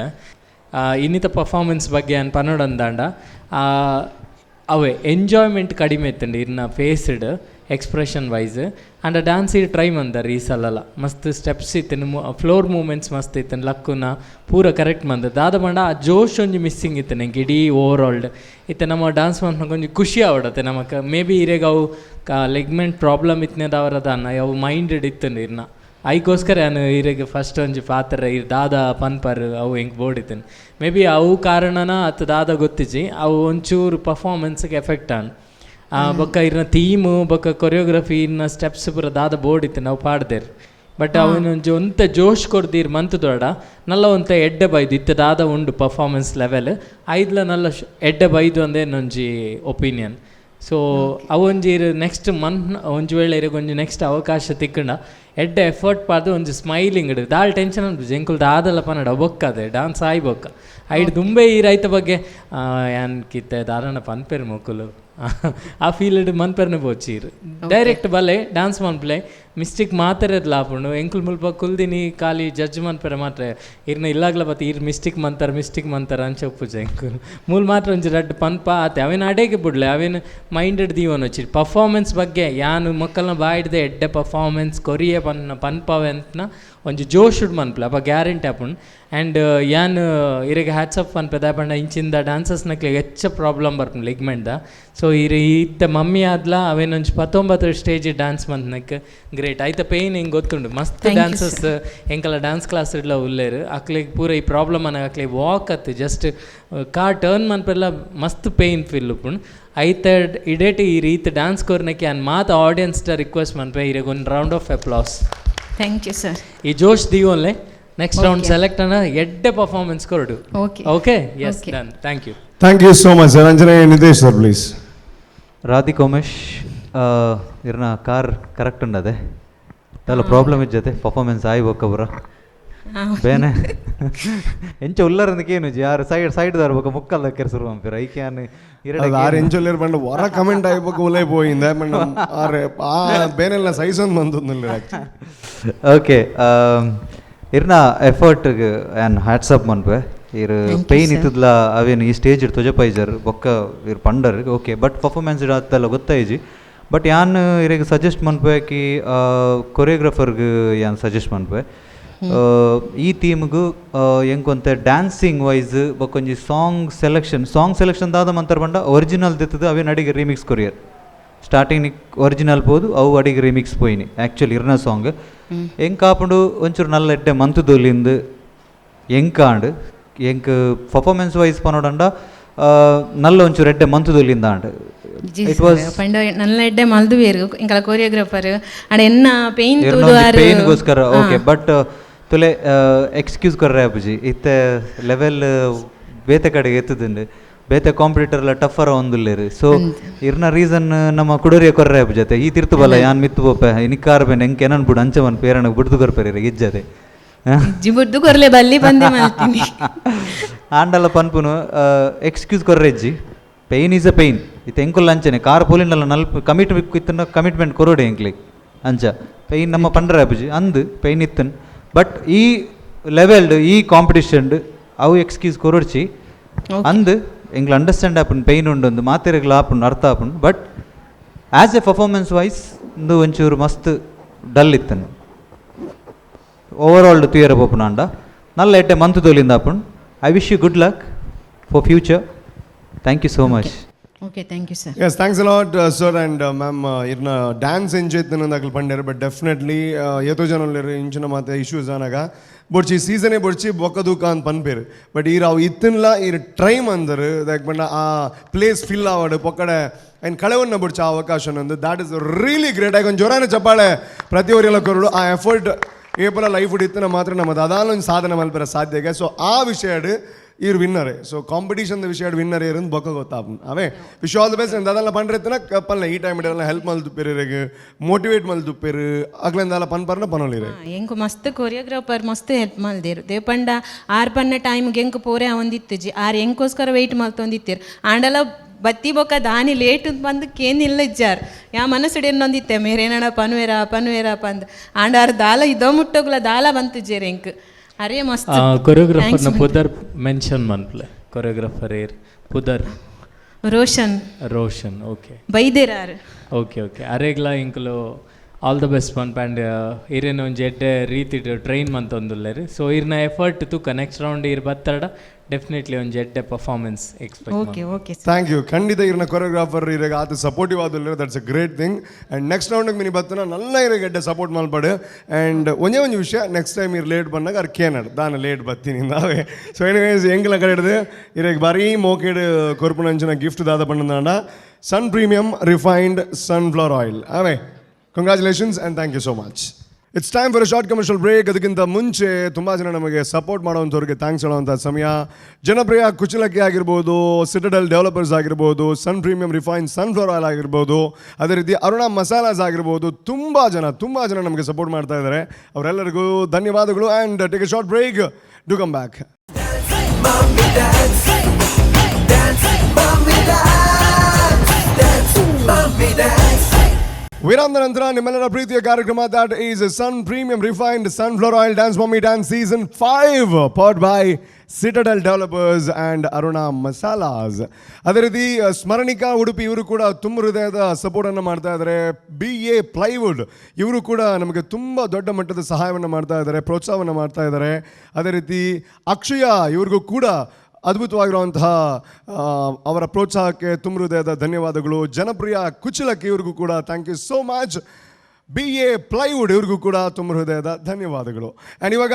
ಇನ್ನಿತ ಪರ್ಫಾರ್ಮೆನ್ಸ್ ಬಗ್ಗೆ ಅನ್ ಪನ್ನೊಡಂದಾಂಡ ಅವೇ ಎಂಜಾಯ್ಮೆಂಟ್ ಕಡಿಮೆ ಇತ್ತಂడి ಇರ್ನ faced expression wise. And dance ಈ ಟ್ರೈ ಮಂದರ್ ಈ ಸಲಲ ಮಸ್ತ್ ಸ್ಟೆಪ್ಸ್ ಇತ್ತು, ಫ್ಲೋರ್ ಮೂಮೆಂಟ್ಸ್ ಮಸ್ತ್ ಇತ್ತು, ಲಕ್ಕುನ ಪೂರ ಕರೆಕ್ಟ್ ಮಂದ ದಾದ ಬಂಡ ಆ ಜೋಶ್ ಒಂಜಿ ಮಿಸ್ಸಿಂಗ್ ಇತ್ತು ನಂಗೆ ಇಡೀ ಓವರ್ ಆಲ್ಡ್ ಇತ್ತೆ. ನಮ್ಮ ಡಾನ್ಸ್ ಮಾಡ್ಕೊಂಡು ಒಂಜಿ ಖುಷಿ ಆವಡತ್ತೆ ನಮಕ್. ಮೇ ಬಿ ಇರೇಗ ಅವು ಲೆಗ್ಮೆಂಟ್ ಪ್ರಾಬ್ಲಮ್ ಇತ್ತನೇದವರ ದಾನ ಅವು ಮೈಂಡೆಡ್ ಇತ್ತು ಇರ್ನ ಐಕೋಸ್ಕರ ನಾನು ಇರೆಗ್ ಫಸ್ಟ್ ಒಂಜಿ ಪಾತ್ರ ಇರ್ ದಾದ ಪನ್ಪರ್ ಅವು ಹೆಂಗೆ ಬೋರ್ಡ್ ಇತ್ತೇನೆ. ಮೇ ಬಿ ಅವು ಕಾರಣನ ಅತ್ತು ದಾದ ಗೊತ್ತಿಜ್ಜಿ, ಅವು ಒಂಚೂರು ಪರ್ಫಾರ್ಮೆನ್ಸ್ಗೆ ಎಫೆಕ್ಟ್ ಆನ್. ಬೊಕ್ಕ ಇರ್ನ ಥೀಮು ಬೊಕ್ಕ ಕೊರಿಯೋಗ್ರಫಿ ಇರ್ನ ಸ್ಟೆಪ್ಸ್ ಪೂರ ದಾದ ಬೋರ್ಡ್ ಇತ್ತು ನಾವು ಪಾಡ್ದೇರ್. ಬಟ್ ಅವನೊಂಜಿ ಒಂತ ಜೋಶ್ ಕೊರ್ದೀರ್ ಮಂತ್ ದೊಡ ನಲ್ಲ ಒಂತ ಎಡ್ಡೆ ಬೈದು ಇತ್ತ ದಾದ ಉಂಡು ಪರ್ಫಾರ್ಮೆನ್ಸ್ ಲೆವೆಲ್ ಐದ್ಲ ನಲ್ಲ ಎಡ್ಡೆ ಬೈದು ಅಂದೇ ಒಂಜಿ ಒಪಿನಿಯನ್. ಸೊ ಅವೊಂಜಿ ಇರು ನೆಕ್ಸ್ಟ್ ಮಂತ್ ಒಂಜಿ ವೇಳೆ ಇರಗೆ ಒಂಜಿ ನೆಕ್ಸ್ಟ್ ಅವಕಾಶ ತಿಕ್ಕಂಡ ಎಡ್ಡೆ ಎಫರ್ಟ್ ಪಾದು ಒಂಜಿ ಸ್ಮೈಲಿಂಗ್ ಇಡು ದಾಲ್ ಟೆನ್ಷನ್ ಅನ್ಪುಜಿ ಎಂಕುಲ್ ದಾದಲ್ಲ ಪನ್ನಡ ಬೊಕ್ಕದೆ ಡಾನ್ಸ್ ಆಯ್ ಬೊಕ್ಕ ಐಡ್ ದುಂಬೆ ಈ ರೈತ ಬಗ್ಗೆ ಯಾನ್ ಕಿತ್ತೆ ದಾರಣ ಪನ್ಪೆರ್ ಮೊಕ್ಕುಲು ಆ ಫೀಲ್ಡ್ ಮನ್ಪೆರ್ನೆ ಬೋಚೀರ್ ಡೈರೆಕ್ಟ್ ಬಲೆ ಡಾನ್ಸ್ ಮನ್ಪ್ಲೆ ಮಿಸ್ಟೇಕ್ ಮಾತಾಡೋದು ಲಾಪುಂಡು ಎಂಕುಲ್ ಮುಲ್ಪ ಕುಲ್ದಿನಿ ಖಾಲಿ ಜಡ್ಜ್ ಮನ್ಪೆರೆ ಮಾತ್ರ ಇರ್ನ ಇಲ್ಲಾಗ್ಲ ಬತ್ತ ಇರ್ ಮಿಸ್ಟೇಕ್ ಮಂತಾರ ಮಿಸ್ಟೇಕ್ ಮಂತಾರ ಅಂಚ ಉಪ್ಪುಜ ಎಂಕುಲ್ ಮೂಲ ಮಾತ್ರ ಒಂಜಿ ರಡ್ಡ್ ಪನ್ಪ ಆತೆ ಅವೇನು ಅಡೇಗೆ ಬಿಡ್ಲೆ ಅವೇನು ಮೈಂಡೆಡ್ ದೀವನ ವಚ್ಚಿ ಪರ್ಫಾರ್ಮೆನ್ಸ್ ಬಗ್ಗೆ ಯಾನು ಮಕ್ಕಳನ್ನ ಬಾಯಿಡ್ದೆ ಎಡ್ಡೆ ಪರ್ಫಾರ್ಮೆನ್ಸ್ ಕೊರಿಯೆ ಪನ್ನ ಪನ್ಪವೆ ಅಂತ ಒಂಜಿ ಜೋಶುಡ್ ಮನ್ಪ್ಲೆ ಅಪ್ಪ ಗ್ಯಾರಂಟಿ ಆಪುಂಡು. ಆ್ಯಂಡ್ ಯಾನ್ ಇರೆಗ್ ಹ್ಯಾಟ್ಸ್ ಆಫ್ ಪನ್ಪೆ ದಾಯೆ ಇಂಚಿಂದ ಡಾನ್ಸರ್ಸ್ ನಕ್ಲೆಗ್ ಹೆಚ್ಚ ಪ್ರಾಬ್ಲಮ್ ಬರ್ಪುಂಡು ಲಿಗ್ಮೆಂಟ್ದ. ಸೊ ಇರೆ ಇತ್ತ ಮಮ್ಮಿ ಆದ್ಲ ಅವೇನೊಂಜಿ 19 ಸ್ಟೇಜ್ ಡಾನ್ಸ್ ಮಂತ್ನಕ್ ಗ್ರೇಟ್ ಐತ ಪೇಯ್ನ್ ಹಿಂಗೆ ಗೊತ್ತುಂಡು ಮಸ್ತ್ ಡಾನ್ಸಸ್ ಎಂಕಲ ಡಾನ್ಸ್ ಕ್ಲಾಸ್ ಇಡ್ಲ ಉಲ್ಲೇರು ಅಕ್ಲೆಗ್ ಪೂರ ಈ ಪ್ರಾಬ್ಲಮ್ ಅನ್ನ ಅಕ್ಲೆಗ್ ವಾಕ್ ಅತ್ತು just car turn ಮನ್ಪೆಲ್ಲ ಮಸ್ತ್ ಪೇಯ್ನ್ ಫೀಲ್ ಉಪ್ಪುಂಡು. ಐತ ಇಡೇಟ್ ಈ ರೀತಿ ಡಾನ್ಸ್ ಕೊರ್ನಕ್ಕೆ ಅನ್ ಮಾತ ಆಡಿಯನ್ಸ್ ರಿಕ್ವೆಸ್ಟ್ ಮನ್ಪೆ ಇರೆಗ್ ಒಂದು round of applause. Thank you sir. ಈ ಜೋಶ್ ದೀವನ್ಲೆ next round select ಅನ್ನ ಎಡ್ಡೆ performance ಕೊರಡು. Okay okay, yes, done. Thank you. Thank you so much sir. Anjane Nitesh sir please. Radhika Umesh ಇರ್ನ ಕಾರ್ ಕರೆಕ್ಟ್ ಉಂಡದೆ ಅಲ್ಲ problem ಇಜ್ಜತೆ performance ಆಯ್ ಬೊಕ್ಕ ಪೂರ ಬೇನೆ ಎಂಚ ಉಲ್ಲರಂದಕ್ಕೆ ಏನು ಯಾರು ಸೈಡ್ ಸೈಡ್ ದಾರ ಬೊಕ್ಕ ಮುಕ್ಕಲ್ ದಕ್ಕರೆ ಶುರು ಪಂಪಿರ ಐಕ್ಯಾನ್ ಆರು ಎಂಚೊಲ್ಲೇರು ಪಂಡ ಹೊರ ಕಮೆಂಟ್ ಆಯ್ಬೇಕು ಉಲೈ ಪೋಯಿಂದೆ ಪಂಡ ಆರೆ ಆ ಬೇನೆಲ್ಲ ಸೈಜ್ ಒಂದು ಬಂತೊಂದಿಲ್ಲ. ಓಕೆ, ಇರ್ನ ಎಫರ್ಟ್ಗೆ ಆ್ಯನ್ ಹ್ಯಾಟ್ಸಪ್ ಮನ್ಪೆ. ಇರ್ ಪೇಯ್ನ್ ಇತ್ತದ್ಲ ಅವೇನು ಈ ಸ್ಟೇಜ್ ಇಡ್ ತೊಜಪೈಜರ್ ಬೊಕ್ಕ ಇರ್ ಪಂಡರ್ okay, but performance ಇಡತ್ತಲ್ಲ ಗೊತ್ತಾಯಿಜಿ. But ಯಾನ್ ಇರೆಗ್ ಸಜೆಸ್ಟ್ ಮನ್ಪೆ ಕಿ ಕೊರಿಯೋಗ್ರಫರ್ಗೆ ಯಾನ್ ಸಜೆಸ್ಟ್ ಮನ್ಪೆ ಈ ಥೀಮ್ಗು ಎಂಕೊಂತೆ ಡ್ಯಾನ್ಸಿಂಗ್ ವೈಸ್ ಬೊಕ್ಕೊಂಜಿ song selection song selection ದಾದ ಮಂತರ ಪಂಡ ಒರಿಜಿನಲ್ ದಿತ್ತದು ಅವೇನು ಅಡಿಗೆ remix courier starting original ಪೋದು ಅವು ಅಡಿಗೆ ರಿಮಿಕ್ಸ್ ಪೋಯಿನಿ ಆ್ಯಕ್ಚುಲಿ ಇರ್ನ ಸಾಂಗ್ ಎಂಕ್ ಆಪುಂಡು ಒಂಚೂರು ನಲ್ಲ ಎಡ್ಡೆ ಮಂತುದೊಲಿಂದು ಎಂಕಾಂಡ್ ಎಂಕ್ ಪರ್ಫಾರ್ಮೆನ್ಸ್ ವೈಸ್ ಪನೋಡಂಡ ನಲ್ಲ ಒಂಚೂರು ಎಡ್ಡೆ ಮಂತುದೊಲಿಂದ and it was ಪಂಡ ನಲ್ಲ ಎಡ್ಡೆ ಮಲ್ದುವೇರು ಎಂಕಲ ಕೊರಿಯೋಗ್ರಾಫರ್ ಅಂಡ್ ಎನ್ನ ಪೇಯ್ನ್ ತೂದು ಆರು ಪೇಯ್ನ್ಗೋಸ್ಕರ ಓಕೆ, ಬಟ್ ತುಲೆ ಎಕ್ಸ್ಕ್ಯೂಸ್ ಕೊರ್ರೆ ಅಪ್ಪುಜಿ ಇತ್ತೆ ಲೆವೆಲ್ ಬೇತೆ ಕಡೆಗೆ ಎತ್ತುದುಂಡು ಬೇತೆ ಕಾಂಪಿಟೇಟರ್ಲ ಟಫರ್ ಒಂದುಲ್ಲೇರು. ಸೊ ಇರ್ನ ರೀಸನ್ ನಮ್ಮ ಕುಡೋರಿಯ ಕೊರ್ರೆ ಅಪ್ಪುಜತೆ ಈ ತಿರ್ತು ಬಲ್ಲ ಯಾನ್ ಮಿತ್ತು ಪೋಪೆ ನಿಕ್ಕಾರ ಬೇನೆ ಎಂಕ್ ಏನನ್ ಬುಡು ಅಂಚ ಮನ್ ಪೇರಣ ಬುಡ್ದು ಕೊರ್ಪೆರ್ ಇಜ್ಜತೆ. ಜಿಬುರ್ದು ಕೊರ್ಲೆ ಬಲ್ಲಿ ಬಂದೆ ಮಲ್ತೀನಿ. ಆಂಡಲ ಪನ್ಪುನು ಎಕ್ಸ್ಕ್ಯೂಸ್ ಕೊರ್ರೆಜ್ಜಿ, ಪೇಯ್ನ್ is a pain. ಇತ್ತೆ ಎಂಕುಲ್ ಅಂಚನೆ ಕಾರ್ ಪೋಲಿಂಡಲ ನಲ್ಪ ಕಮಿಟ್ ಇತ್ತನ ಕಮಿಟ್ಮೆಂಟ್ ಕೊರೋಡೆ ಎಂಕ್ಲೆ. ಅಂಚ ಪೇಯ್ನ್ ನಮ್ಮ ಪಂಡ್ರೆ ಅಬುಜಿ ಅಂದು ಪೇಯ್ನ್ ಇತ್ತನ್, ಬಟ್ ಈ ಲೆವೆಲ್ಡ್ ಈ ಕಾಂಪಿಟಿಷನ್ಡ್ ಅವು ಎಕ್ಸ್ಕ್ಯೂಸ್ ಕೊರೊಡ್ಚಿ ಅಂದು ಎಂಕ್ಲು ಅಂಡರ್ಸ್ಟ್ಯಾಂಡ್ ಆಪುಂಡು, ಪೇಯ್ನ್ ಉಂಡೊಂದು ಮಾತೆರೆಗ್ಲ ಆಪುಂಡು, ಅರ್ಥ ಆಪುಂಡು. But as a performance wise ಇಂದು ಒಂಚೂರು ಮಸ್ತ್ ಡಲ್ ಇತ್ತನು ಓವರ್ ಆಲ್ ತುಯರ ಪೋಪುನಾಂಡ. ನಲ್ಲ ಎಡ್ಡೆ ಮಂತ್ ತೋಲಿಂದ ಆಪುಂಡು. I wish you good luck for future. Thank you so much. Okay, thank you sir. Yes, thanks a lot sir and ma'am. ಇರ್ನ ಡ್ಯಾನ್ಸ್ ಎಂಜಾಯ್ ಅಕ್ಲು ಪಂಡೇರು, ಬಟ್ ಡೆಫಿನೆಟ್ಲಿ ಏತೋ ಜನ ಉಲ್ಲೆರ್ ಇಂಚಿನ ಮಾತ ಇಶ್ಯೂಸ್ ಆನಗ ಬೊಡ್ಚಿ ಸೀಸನೇ ಬೊಡ್ಚಿ ಬೊಕ್ಕ ದೂಕ ಅಂತ ಪನ್ಪೇರು. ಬಟ್ ಈರ್ ಅವು ಇತ್ತಿನ್ಲ ಈರ್ ಟ್ರೈ ಮಂದರು. ದಾಯೆ ಪಂಡ ಆ ಪ್ಲೇಸ್ ಫಿಲ್ ಆವಡ್ ಪೊಕ್ಕಡೆ ಐನ್ ಕಳೆವನ್ನ ಬೊಡ್ಚಿ ಆ ಅವಕಾಶ ನಂದು. That is really great. ಆಗ ಒಂದು ಜೋರಾನ ಚಪ್ಪಾಳೆ ಪ್ರತಿ ಒರಿಯಲ ಕೊರಡು. ಆ ಎಫರ್ಟ್ ಏಪಲ ಲೈಫ್ ಇತ್ತಿನ ಮಾತ್ರ ನಮ್ಮ ದಾದಾಲ ಒಂದು ಸಾಧನೆ ಮಲ್ಪೆರ ಸಾಧ್ಯ. ಸೊ ಆ ವಿಷಯಡ್ ಈರ್ ವಿನ್ನರೇ. ಸೊ ಕಾಂಪಿಟೇಷನ್ ವಿಷಯ ವಿನ್ನರ್ ಏರಂದು ಬೊಕ್ಕ ಗೊತ್ತಾಪುಂಡು ಅವೇ. Wish all the best. ದಾದಲ್ಲ ಪಂಡ್ರೆತ್ತನ ಪಲ್ಲೆ ಈ ಟೈಮ್ ಎಲ್ಲ ಹೆಲ್ಪ್ ಮಲ್ದುಪ್ಪೇರು, ಮೋಟಿವೇಟ್ ಮಲ್ದುಪ್ಪೇರು, ಅಗ್ಲಿಂದೆಲ್ಲ ಪನ್ಪರ್ನ ಪನೊಲಿರೆ. ಎಂಕು ಮಸ್ತ್ ಕೊರಿಯೋಗ್ರಾಫರ್ ಮಸ್ತ್ ಹೆಲ್ಪ್ ಮಲ್ದೇರು. ದೇಪಂಡ ಆರ್ ಪನ್ನ ಟೈಮ್ಗೆ ಎಂಕು ಪೋರೆ ಒಂದಿತ್ತುಜಿ, ಆರ್ ಎಂಕೋಸ್ಕರ ವೆಯ್ಟ್ ಮಲ್ತೊಂದಿತ್ತೀರು. ಆಂಡಲ ಬತ್ತಿ ಬೊಕ್ಕ ದಾನಿ ಲೇಟ್ ಬಂದು ಕೇನಿಲ್ಲ ಇಜ್ಜಾರ್. ಯಾ ಮನಸ್ಸುಡು ಎನ್ನೊಂದಿತ್ತೆ ಮೇರೇನಡ ಪನ್ವೇರ ಪನ್ವೇರ ಪಂದ್. ಆಂಡ ಆರ್ ದಾಲ ಇದೋ ಮುಟ್ಟೋಗ್ಲ ದಾಲ ಬಂತಿಜ್ಜೇರ್ ಎಂಕ್. ಅರೇ ಮಸ್ತ್. ಕೊರಿಯೋಗ್ರಾಫರ್ನ ಪುದರ್ ಮೆನ್ಷನ್ ಮನ್ಪ್ಲೆ, ಕೊರಿಯೋಗ್ರಾಫರ್ ಏರ್ ಪುದರ್? ರೋಷನ್. ರೋಷನ್, ಓಕೆ. ಬೈದೇರಾರ್. ಓಕೆ ಓಕೆ, ಅರೇಗ್ಲ ಇಂಕುಲು ಆಲ್ the best ಪನ್ಪ. ಆ್ಯಂಡ್ ಇರೇನು ಒಂಜಿ ಎಡ್ಡೆ ರೀತಿಡ್ ಟ್ರೈನ್ ಮಂತೊಂದುಲ್ಲೆರ್. ಸೊ ಇರ್ನ ಎಫರ್ಟ್ ತೂಕ, ನೆಕ್ಸ್ಟ್ ರೌಂಡ್ ಇರ್ ಬತ್ತಡ ಡೆಫಿನೆಟ್ಲಿ ಒಂಜಿ ಎಡ್ಡೆ performance expect. Okay okay. Thank you. ಖಂಡಿತ ಇರ್ನ ಕೊರಿಯೋಗ್ರಾಫರ್ ಇರಗ ಆತ ಸಪೋರ್ಟಿವ್ ಆದುಲ್ಲೆರ್. That's a great thing. And next ರೌಂಡ್ಗೆ mini ಬತ್ತನ ನಲ್ಲ ಇರಗ ಎಡ್ಡೆ ಸಪೋರ್ಟ್ ಮಲ್ಪಡು. ಆ್ಯಂಡ್ ಒಂಜೇ ಒಂಜಿ ವಿಷಯ, ನೆಕ್ಸ್ಟ್ ಟೈಮ್ ಇರ್ ಲೇಟ್ ಬಂದಾಗ ಅರ್ ಕೇನಡ್ ದಾನ ಲೇಟ್ ಬತ್ತೀನಿ ನಾವೇ. ಸೊ ಎನಿವೇಸ್, ಎಂಗ್ಲ ಕಡೆ ಇರಗ ಬಾರಿ ಮೋಕೆಡ್ ಕೊರ್ಪುನಂಚಿನ ಗಿಫ್ಟ್ ದಾದ ಪಂಡಂದಾಂಡ Sun Premium refined sunflower oil ಅವೇ. Congratulations and thank you so much. It's time for a short commercial break. ಅದಕ್ಕಿಂತ ಮುಂಚೆ ತುಂಬ ಜನ ನಮಗೆ ಸಪೋರ್ಟ್ ಮಾಡುವಂಥವ್ರಿಗೆ thanks ಹೇಳುವಂಥ ಸಮಯ. ಜನಪ್ರಿಯ ಕುಚಲಕ್ಕಿ ಆಗಿರ್ಬೋದು, ಸಿಟಡಲ್ ಡೆವಲಪರ್ಸ್ ಆಗಿರ್ಬೋದು, Sun Premium refine sunflower oil ಆಗಿರ್ಬೋದು, ಅದೇ ರೀತಿ ಅರುಣಾ ಮಸಾಲಾಸ್ ಆಗಿರ್ಬೋದು, ತುಂಬ ಜನ ತುಂಬ ಜನ ನಮಗೆ ಸಪೋರ್ಟ್ ಮಾಡ್ತಾ ಇದ್ದಾರೆ. ಅವರೆಲ್ಲರಿಗೂ ಧನ್ಯವಾದಗಳು. And take a short break, do come back. Mummy dance, dance, mummy dance, dance, mummy dance. ವಿರಾಮದ ನಂತರ ನಿಮ್ಮೆಲ್ಲರ ಪ್ರೀತಿಯ ಕಾರ್ಯಕ್ರಮ, that is Sun Premium refined sunflower oil Dance Mummy Dance season 5, powered by Citadel Developers and Aruna Masalas. ಅದೇ ರೀತಿ ಸ್ಮರಣಿಕಾ ಉಡುಪಿ ಇವರು ಕೂಡ ತುಂಬ ಹೃದಯದ ಸಪೋರ್ಟನ್ನು ಮಾಡ್ತಾ ಇದ್ದಾರೆ. ಬಿ ಎ ಪ್ಲೈವುಡ್ ಇವರು ಕೂಡ ನಮಗೆ ತುಂಬ ದೊಡ್ಡ ಮಟ್ಟದ ಸಹಾಯವನ್ನು ಮಾಡ್ತಾ ಇದ್ದಾರೆ, ಪ್ರೋತ್ಸಾಹವನ್ನು ಮಾಡ್ತಾ ಇದ್ದಾರೆ. ಅದೇ ರೀತಿ ಅಕ್ಷಯ ಇವ್ರಿಗೂ ಕೂಡ ಅದ್ಭುತವಾಗಿರುವಂತಹ ಅವರ ಪ್ರೋತ್ಸಾಹಕ್ಕೆ ತುಂಬ ಹೃದಯದ ಧನ್ಯವಾದಗಳು. ಜನಪ್ರಿಯ ಕುಚಲಕ್ಕಿ ಇವ್ರಿಗೂ ಕೂಡ thank you so much. B A plywood ಇವ್ರಿಗೂ ಕೂಡ ತುಂಬ ಹೃದಯದ ಧನ್ಯವಾದಗಳು. ಆ್ಯಂಡ್ ಇವಾಗ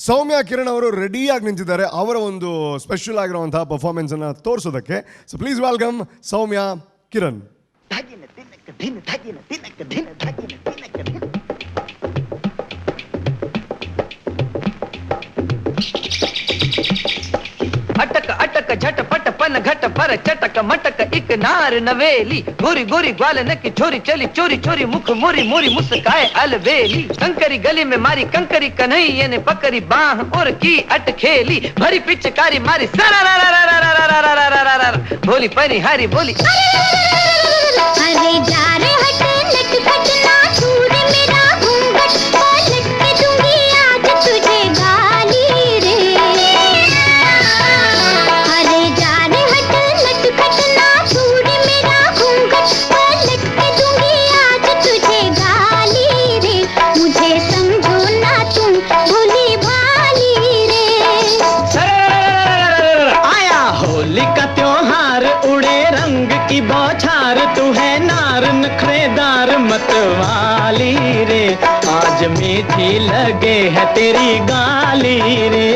ಸೌಮ್ಯ ಕಿರಣ್ ಅವರು ರೆಡಿಯಾಗಿ ನಿಂತಿದ್ದಾರೆ ಅವರ ಒಂದು ಸ್ಪೆಷಲ್ ಆಗಿರುವಂತಹ ಪರ್ಫಾರ್ಮೆನ್ಸನ್ನು ತೋರಿಸೋದಕ್ಕೆ. So please welcome Soumya Kiran. ಧಗಿನ ತಿನ್ನಕ ಧಿನ ಧಗಿನ ತಿನ್ನಕ ಧಿನ ಧಗಿನ ತಿನ್ನಕ ಧಿನ. अटक अटक झट पट पन घट पर चटक मटक एक नार नवेली, गोरी गोरी ग्वालन की छोरी चली चोरी चोरी मुख मोरी मोरी मुस्काए अलबेली, कंकरी गली में मारी कंकरी कन्हैया ने पकड़ी बाह और की अटखेली, भरी पिचकारी मारी सरा रा रा रा रा रा रा रा रा रा रा, बोली परी हरी बोली। अरे जा रे हट नटखट ना छूर मेरा घूंघट, पलट के दूंगी आज तुझे गाली रे। अरे जा रे हट नटखट ना छूर मेरा घूंघट, पलट के दूंगी आज तुझे गाली रे। मुझे समझो ना तुम भोली भाली रे। आया होली का त्योहार, उड़े रंग की बौछार, तू है नार नखरेदार मतवाली रे, आज मीठी लगे है तेरी गाली रे।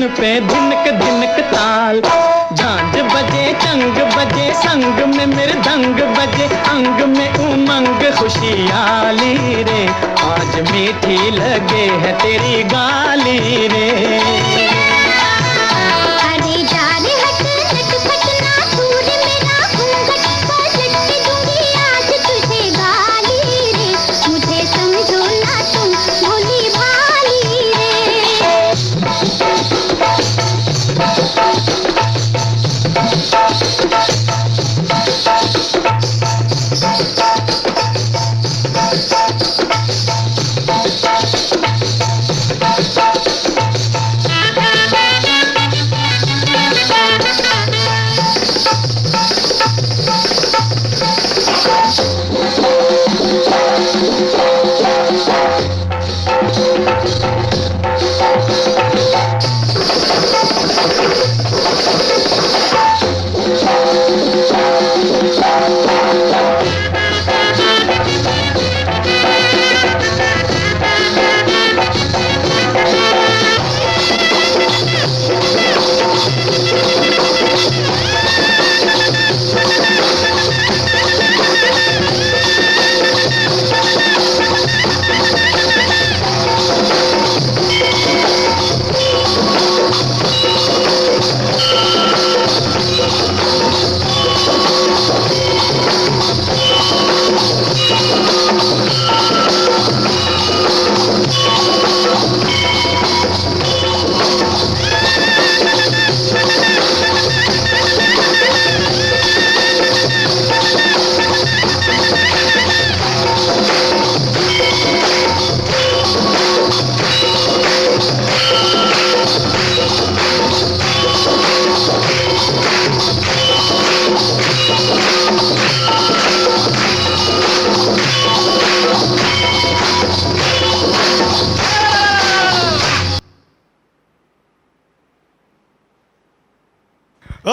धुन पे धिनक धिनक ताल। झांझ बजे चंग बजे संग में मृदंग बजे, अंग में उमंग खुशियाली रे, आज मीठी लगे है तेरी गाली रे। अरे जा रे हट नटखट ना दूर मेरा घूंघट, पलट के दूंगी आज तुझे गाली रे, मुझे समझो ना तुम भोली भाली रे।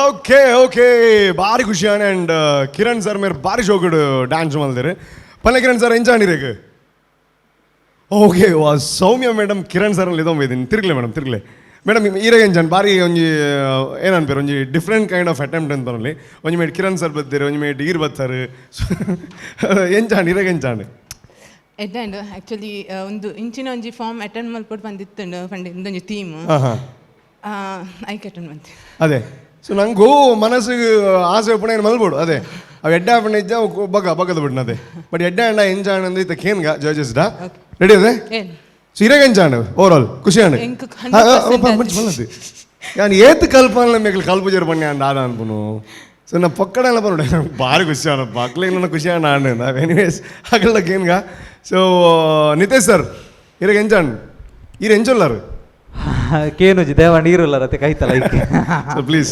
ಓಕೆ ಓಕೆ, ಭಾರಿ ಖುಷಿ ಆಣೆ. ಆ್ಯಂಡ್ ಕಿರಣ್ ಸರ್ ಮೇರೆ ಭಾರಿ ಶೋಕುಡು ಡ್ಯಾನ್ಸ್ ಮಲ್ದಿರು. ಪಲ್ಲೆ ಕಿರಣ್ ಸರ್ ಎಂಚಾಣಿರೇಕ್? ಓಕೆ, ವಾ ಸೌಮ್ಯ ಮೇಡಮ್ ಕಿರಣ್ ಸರ್ ಅಲ್ಲಿ ಇದೊಂಬೈದಿನಿ. ತಿರುಗಲೆ ಮೇಡಮ್, ತಿರುಗಲೆ ಮೇಡಮ್. ಈರೆಗೆ ಎಂಚಾಣ್ ಭಾರಿ ಒಂಜಿ ಏನನ್ಪೇರು ಒಂಜಿ different kind of attempt ಅಂತ ಅಲ್ಲಿ. ಒಂಜಿ ಮೇಟ್ ಕಿರಣ್ ಸರ್ ಬತ್ತೀರಿ, ಒಂಜಿ ಮೇಟ್ ಈರ್ ಬತ್ತಾರೆ. ಎಂಚಾಣ್ ಈರೆಗೆ ಎಂಚಾಣ್? ಎಡ್ಡಂಡು ಆ್ಯಕ್ಚುಲಿ ಒಂದು ಇಂಚಿನ ಒಂಜಿ ಫಾರ್ಮ್ ಅಟೆಂಡ್ ಮಲ್ಪೊಟ್ಟು ಬಂದಿತ್ತುಂಡು ಪಂಡೆ ಇಂದೊಂಜಿ ಥೀಮ್. ಹಾಂ ಹಾಂ ಐಕ್ ಅಟೆಂಡ್ ಬಂತಿ. ಅದೇ, ಸೊ ನಂಗೆ ಮನಸ್ಸಿಗೆ ಆಸೆ ಒಪ್ಪಣೆ ಮಲ್ಬೋಡು. ಅದೇ ಅವು ಎಡ್ಡೆ ಆಪಣೆ ಇಜ್ಜ ಬಗ್ಗ ಬಗ್ಗದ ಬಿಡ್ನ. ಅದೇ ಬಟ್ ಎಡ್ಡೆ ಅಂಡ ಎಂಚಾಣ್ ಅಂದ್ರೆ ಇತ್ತ ಕೇನ್ಗ ಜಡ್ಜಸ್ ಡಾ ರೆಡಿ ಅದೇ. ಸೊ ಇರಾಗ ಎಂಚಾಣ್ ಓವರ್ ಆಲ್ ಖುಷಿ ಆಂಡ್? ಎಂಕ್ 100%. ಯಾನ್ ಏತ್ ಕಲ್ಪನ ಮೇಕಲ್ ಕಲ್ಪುಜರ್ ಬನ್ನಿ ಅಂಡ್ ಆದ ಅನ್ಪುನು. ಸೊ ನಾ ಪಕ್ಕಡ ಎಲ್ಲ ಬರೋಡೆ ಭಾರಿ ಖುಷಿ ಆನ ಬಾಕ್ಲಿಗೆ ನನ್ನ ಖುಷಿ ಆಣ ಆಂಡ್. ಎನಿವೇಸ್ ಆಗಲ್ಲ ಕೇನ್ಗ. ಸೊ ನಿತೇಶ್ ಸರ್ ಇರಾಗ ಎಂಚಾಣ್? ಈರ್ ಎಂಚೊಲ್ಲಾರು? ಕೇನುಜಿ ದೇವ ನೀರುಲ್ಲ rate ಕೈತಲ್ಲ. So please.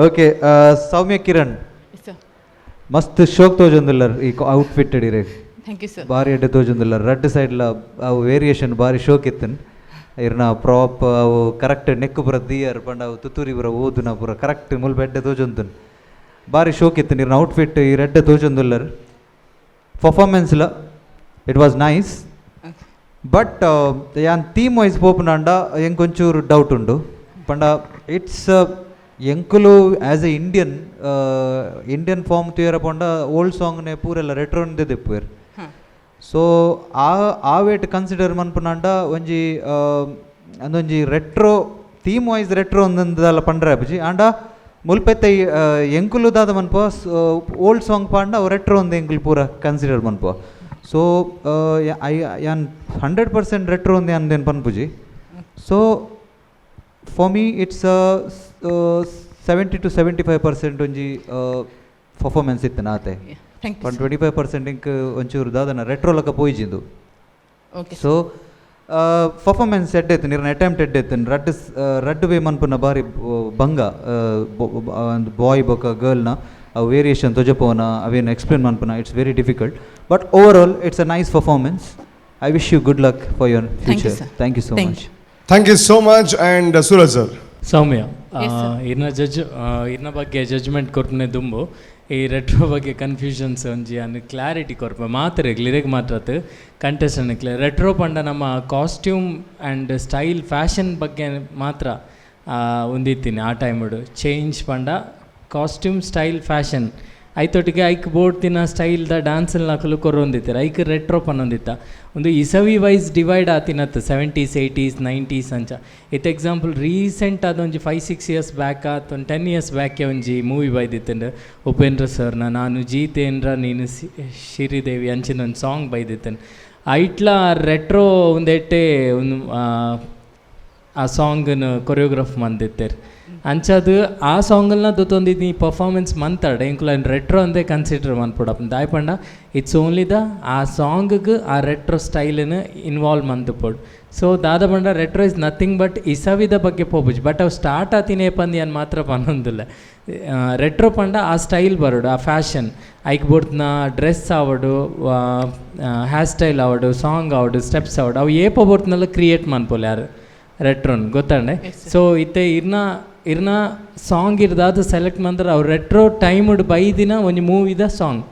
Okay, Soumya Kiran ಮಸ್ತ್ ಶೋಕ್ ತೋಜೊಂದುಲ್ಲರ್ ಈ ಔಟ್ಫಿಟ್ ಇರೆ. Thank you sir. ಬಾರಿ ಎಡ್ಡೆ ತೋಜೊಂದುಲ್ಲರ್. ರಡ್ಡ್ ಸೈಡ್ಲ ಅವು ವೇರಿಯೇಷನ್ ಬಾರಿ ಶೋಕ್ ಇತ್ತನ್. ಇರ್ನ ಪ್ರಾಪ್ ಅವು ಕರೆಕ್ಟ್ ನೆಕ್ ಪೂರ ದಿಯರ್ ಪಂಡ ಅವು ತುತ್ತೂರಿ ಪೂರ ಓದುನ ಪೂರ ಕರೆಕ್ಟ್ ಮುಲ್ಪ ಎಡ್ಡೆ ತೋಜೊಂತುನ್. ಬಾರಿ ಶೋಕ್ ಇತ್ತನ್ ಇರ್ನ ಔಟ್ಫಿಟ್. ಈ ಎಡ್ಡೆ ತೋಜೊಂದುಲ್ಲರ್. ಪರ್ಫಾರ್ಮೆನ್ಸ್ಲ it was nice, but ಯಾನ್ ಥೀಮ್ ವೈಸ್ ಪೋಪುನಾಂಡ ಎಂಕೊಂಚೂರು ಡೌಟ್ ಉಂಡು. ಪಂಡ it's ಎಂಕುಲು as a Indian Indian form ತೂಯರ ಪಂಡ ಓಲ್ಡ್ ಸಾಂಗ್ನೆ ಪೂರೆಲ್ಲ ರೆಟ್ರೋನ್ದೇ ದೆಪ್ಪುವೆರ್. ಸೊ ಆ ಆ ವೇಟ್ ಕನ್ಸಿಡರ್ ಮನ್ಪುನಾಂಡ ಒಂಜಿ ಅಂದೊಂಜಿ retro theme wise retro ಒಂದೊಂದಲ್ಲ ಪಂಡ್ರೆ ಅಪ್ಪುಜಿ. ಆಂಡ ಮುಲ್ಪೆತ್ತ ಎಂಕುಲು ದಾದ ಮನ್ಪ ಓಲ್ಡ್ ಸಾಂಗ್ ಪಾಂಡ ಅವು ರೆಟ್ರೋ ಒಂದು ಎಂಕುಲು ಪೂರ ಕನ್ಸಿಡರ್ ಮನ್ಪ. ಸೊ I ಯಾನ್ 100% ರೆಟ್ರೋ ಒಂದೇ ಅಂದೇನು ಪನ್ಪುಜಿ. So for me it's 70 to 75% ಒಂಜಿ ಪರ್ಫಾರ್ಮೆನ್ಸ್ ಇತ್ತು ನಾತೆ. Thank you. 25% ink ಒಂಚೂರು ದಾದನ ರೆಟ್ರೋ ಲಕ ಪೋಯಿಜಿಂದು. Okay. So performance ಎಡ್ಡೆ ಇತ್ತು, ನೀರ್ನ ಅಟೆಂಪ್ಟ್ ಎಡ್ಡೆ ಇತ್ತು. ರಡ್ಡ್ ರಡ್ಡ್ ವೇ ಮನ್ಪುನ ಬಾರಿ ಬಂಗ ಬಾಯ್ ಬೊಕ ಗರ್ಲ್ನ ಅವು ವೇರಿಯೇಷನ್ ತೊಜಪೋನ ಅವೇನು explain ಮನ್ಪುನ it's very difficult, but overall it's a nice performance. I wish you good luck for your Thank you, future. Sir. Thank you so Thank much. Thank you so much. And Suraj sir. Soumya, Yes, sir. ಇರ್ನ judge ಇರ್ನ ಬಗ್ಗೆ judgment ಕೊರ್ಪುನೆ ದುಂಬು ಈ retro ಬಗ್ಗೆ confusions ಒಂಜಿ ಅನ್ clarity ಕೊರ್ಪೆ. ಮಾತ್ರ ಇರೆಗ್ ಮಾತ್ರ ಕಂಟೆಸ್ಟೆಂಟ್ ರೆಟ್ರೋ ಪಂಡ ನಮ್ಮ costume and style fashion ಬಗ್ಗೆ ಮಾತ್ರ. ಉಂದಿತ್ತೀನಿ ಆ ಟೈಮುಡು ಚೇಂಜ್ ಪಂಡ costume style fashion ಐತೊಟ್ಟಿಗೆ ಐಕ್ ಬೋಡ್ತಿನ ಸ್ಟೈಲ್ದ ಡ್ಯಾನ್ಸ್ ನಕಲು ಕೊರೊಂದಿತ್ತೆರ್ ಐಕ್ ರೆಟ್ರೋ ಪನ್ನೊಂದಿತ್ತ. ಒಂದು ಇಸವಿ ವೈಸ್ ಡಿವೈಡ್ ಆತಿನತ್ತು, seventies, eighties, nineties ಅಂಚ. ಇತ್ತೆ ಎಕ್ಸಾಂಪಲ್, ರೀಸೆಂಟ್ ಆದ ಒಂಜಿ 5-6 ಇಯರ್ಸ್ ಬ್ಯಾಕ್ ಆತ್ ಒಂದು 10 ಇಯರ್ಸ್ ಬ್ಯಾಕೆ ಒಂಜಿ ಮೂವಿ ಬೈದಿತ್ತುಂಡು, ಉಪೇಂದ್ರ ಸರ್ನ ನಾನು ಜೀತೇಂದ್ರ ನೀನು ಶ್ರೀದೇವಿ ಅಂಚಿನ ಒಂದು ಸಾಂಗ್ ಬೈದಿತ್ತುಂಡು. ಐಟ್ಲ ರೆಟ್ರೋ ಒಂದೆಟ್ಟೆ ಒಂದು ಆ ಸಾಂಗ್ನ ಕೊರಿಯೋಗ್ರಾಫ್ ಮಂದಿತ್ತೆರ್. ಅಂಚಾದ್ ಆ ಸಾಂಗಲ್ನ ದೊತ್ತೊಂದಿದ್ದು ಪರ್ಫಾರ್ಮೆನ್ಸ್ ಮಂತಾಡ ಎಂಕುಲು ಐನ್ ರೆಟ್ರೋ ಅಂದೇ ಕನ್ಸಿಡರ್ ಮನ್ಪೊಡಪ್ಪ. ದಾಯೆ ಪಂಡ it's only the ಆ ಸಾಂಗ್ಗೆ ಆ ರೆಟ್ರೋ ಸ್ಟೈಲ್ನ ಇನ್ವಾಲ್ವ್ ಮಂತುಪೊಡು. ಸೊ ದಾದ ಪಂಡ retro is nothing but ಇಸವಿದ ಬಗ್ಗೆ ಪೋಪುಜಿ. ಬಟ್ ಅವು ಸ್ಟಾರ್ಟ್ ಆತಿನೇ ಪಂದ್ ಯಾನ್ ಮಾತ್ರ ಪನೊಂದುಲ್ಲೆ. ರೆಟ್ರೋ ಪಂಡ ಆ ಸ್ಟೈಲ್ ಬರೋಡು, ಆ ಫ್ಯಾಷನ್, ಐಕ್ ಬೋಡ್ತಿನ ಡ್ರೆಸ್ ಆವಡು, ಹೇರ್ ಸ್ಟೈಲ್ ಆವಡು, ಸಾಂಗ್ ಆವಡು, ಸ್ಟೆಪ್ಸ್ ಆವಡು, ಅವು ಏಪ ಬೋಡ್ತಿನಲ್ಲ ಕ್ರಿಯೇಟ್ ಮನ್ಪೊಲಿ ಯಾರು ರೆಟ್ರೋನ್, ಗೊತ್ತಂಡೆ? ಸೊ ಇತ್ತೆ ಇರ್ನ ಇರ್ನ ಸಾಂಗ್ ಇರ್ದಾದ ಸೆಲೆಕ್ಟ್ ಮಂದ್ರೆ ಅವ್ರು ರೆಟ್ರೋ ಟೈಮ್ಡ್ ಬೈದಿನ ಒಂಜಿ ಮೂವಿದ ಸಾಂಗ್.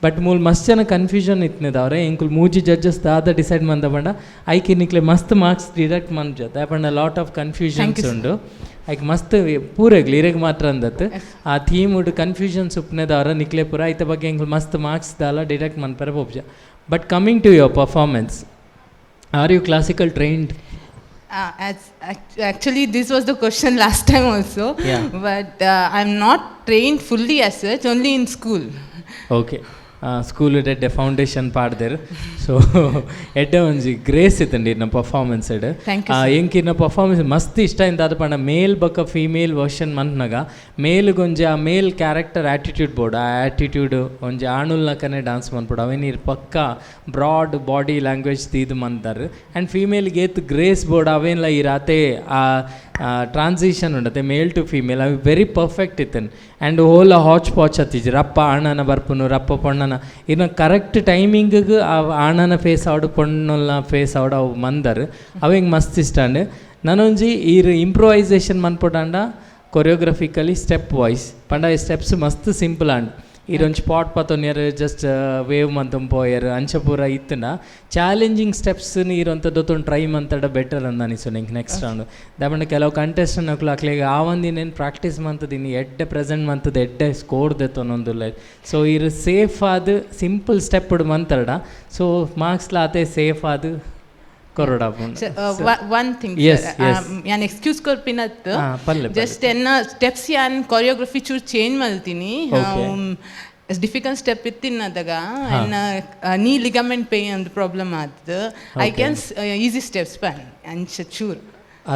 ಬಟ್ ಮೂಲು ಮಸ್ತ್ ಜನ ಕನ್ಫ್ಯೂಷನ್ ಇತ್ನೆದವ್ರೆ. ಎಂಕುಲು ಮೂಜಿ ಜಡ್ಜಸ್ ದಾದ ಡಿಸೈಡ್ ಮಂದ ಪಂಡ ಐಕ್ ನಿಕ್ಲೆ ಮಸ್ತ್ ಮಾರ್ಕ್ಸ್ ಡಿಡಕ್ಟ್ ಮನ್ಜ. ಪಂಡ lot of confusions ಉಂಡು. ಐಕ್ ಮಸ್ತ್ ಪೂರೆಗ್ಲಿ, ಇರೆಗ್ ಮಾತ್ರ ಅಂದತ್, ಆ ಥೀಮ್ ಕನ್ಫ್ಯೂಷನ್ಸ್ ಉಪ್ನೆದವರ ನಿಕ್ಲೆ ಪೂರ. ಐತ ಬಗ್ಗೆ ಎಂಕುಲು ಮಸ್ತ್ ಮಾರ್ಕ್ಸ್ ದಾಲ deduct ಮನ್ಪರೆ ಪೋಪ್ಜ. But coming to your performance, are you classical trained? As actually, this was the question last time also. But I'm not trained fully as such, only in school. Okay, school ಎಡ್ಡೆ foundation ಪಾಡ್ದೆರ್. So ಎಡ್ಡೆ ಒಂಜಿ grace ಇತ್ತಂడి ಇರ್ನ performance. Thank you, sir. ಎಂಕ್ ಇರ್ನ performance ಮಸ್ತ್ ಇಷ್ಟ ಇಂದ ದಾದ ಪಂಡ ಮೇಲ್ ಬೊಕ್ಕ ಫೀಮೇಲ್ ವರ್ಷನ್ ಮನ್ಪುನಗ ಮೇಲ್ಗೊಂಜಿ ಆ ಮೇಲ್ character attitude board, ಆ ಆಟಿಟ್ಯೂಡ್ ಒಂಜಿ ಆಣುಲ್ನಕನೆ ಡಾನ್ಸ್ ಮನ್ಪೊಡು. ಅವೇನ್ ಇರ್ ಪಕ್ಕ broad body language ದೀದ್ ಮಂತಾರ್. ಆ್ಯಂಡ್ ಫೀಮೇಲ್ಗೆ ಏತ್ ಗ್ರೇಸ್ ಬೋರ್ಡ್ ಅವೇನ್ಲ ಈ ರಾತೆ ಆ ಟ್ರಾನ್ಸಿಷನ್ ಉಂಡತೆ ಮೇಲ್ ಟು ಫೀಮೇಲ್, ಅವು ವೆರಿ ಪರ್ಫೆಕ್ಟ್ ಇತ್ತನ್. ಆ್ಯಂಡ್ ಹೋಲ್ ಹಾಚ್ ಪಾಚ್ ಹತ್ತಿಜಿ, ರಪ್ಪ ಆಣನ ಬರ್ಪುನು, ರಪ್ಪ ಪೊಣ್ಣನ ಇನ್ನು ಕರೆಕ್ಟ್ ಟೈಮಿಂಗಿಗೆ ಆ ಆಣನ ಫೇಸ್ ಆವಡು, ಪೊಣ್ಣುಲ್ನ ಫೇಸ್ ಆವಡು, ಅವು ಮಂದರ್. ಅವು ಹಿಂಗೆ ಮಸ್ತ್ ಇಷ್ಟ. ಅಂಡ್ ನನೊಂಜಿ ಈರ್ ಇಂಪ್ರೂವೈಸೇಷನ್ ಮನ್ಪೊಡಾಂಡ ಕೊರಿಯೋಗ್ರಫಿಕಲಿ ಸ್ಟೆಪ್ ವೈಸ್ ಪಂಡ ಈ ಸ್ಟೆಪ್ಸ್ ಮಸ್ತ್ ಸಿಂಪಲ್ ಆಂಡ್ ಈರೊಂಜಿ ಸ್ಪಾಟ್ ಪತ್ತೊನ್ಯರ್, ಜಸ್ಟ್ ವೇವ್ ಮಂತೊಂದು ಪೋಯರ್, ಅಂಚ ಪೂರ ಇತ್ತುಂಡ ಚಾಲೆಂಜಿಂಗ್ ಸ್ಟೆಪ್ಸ್ ಇರೋಂಥದ್ದು ಟ್ರೈ ಮಂತಡ ಬೆಟರ್ ಅಂದ ಅನಿಸು ನಿಂಗೆ ನೆಕ್ಸ್ಟ್ ರೌಂಡ್. ದಾಪಂಡ ಕೆಲವು ಕಂಟೆಸ್ಟೆಂಟ್ ನಕಲು ಅಕ್ಲೆಗ್ ಆ ಒಂದಿನ ಪ್ರಾಕ್ಟೀಸ್ ಮಂತದಿನಿ ಎಡ್ಡೆ ಪ್ರೆಸೆಂಟ್ ಮಂತದ ಎಡ್ಡೆ ಸ್ಕೋರ್ ದೆತ್ತೊನೊಂದುಲ್ಲ. ಸೊ ಇರ್ ಸೇಫ್ ಆದ್ ಸಿಂಪಲ್ ಸ್ಟೆಪ್ ಮಂತರ್ಡ ಸೊ ಮಾರ್ಕ್ಸ್ಲ ಆತೆ ಸೇಫ್ ಆದ್ ಕೊರೊಡಾಪುಂಡು. So, one thing, sir. ಯಾನ್ ಎಕ್ಸ್ಕ್ಯೂಸ್ ಕೊರ್ಪಿನತ್. ಪಲ್ಲೆ. ಜಸ್ಟ್ ಎನ್ನ ಸ್ಟೆಪ್ಸ್ ಯಾನ್ ಕೊರಿಯೋಗ್ರಫಿ ಚೂರು ಚೇಂಜ್ ಮಲ್ತೀನಿ. ಡಿಫಿಕಲ್ಟ್ ಸ್ಟೆಪ್ ಇತ್ತಿನ್ನದಾಗ ಎನ್ನ ನೀ ಲಿಗಮೆಂಟ್ ಪೇನ್ ಒಂದು ಪ್ರಾಬ್ಲಮ್ ಆದ. I can easy steps ಪನ್ ಅಂಚ ಚೂರು.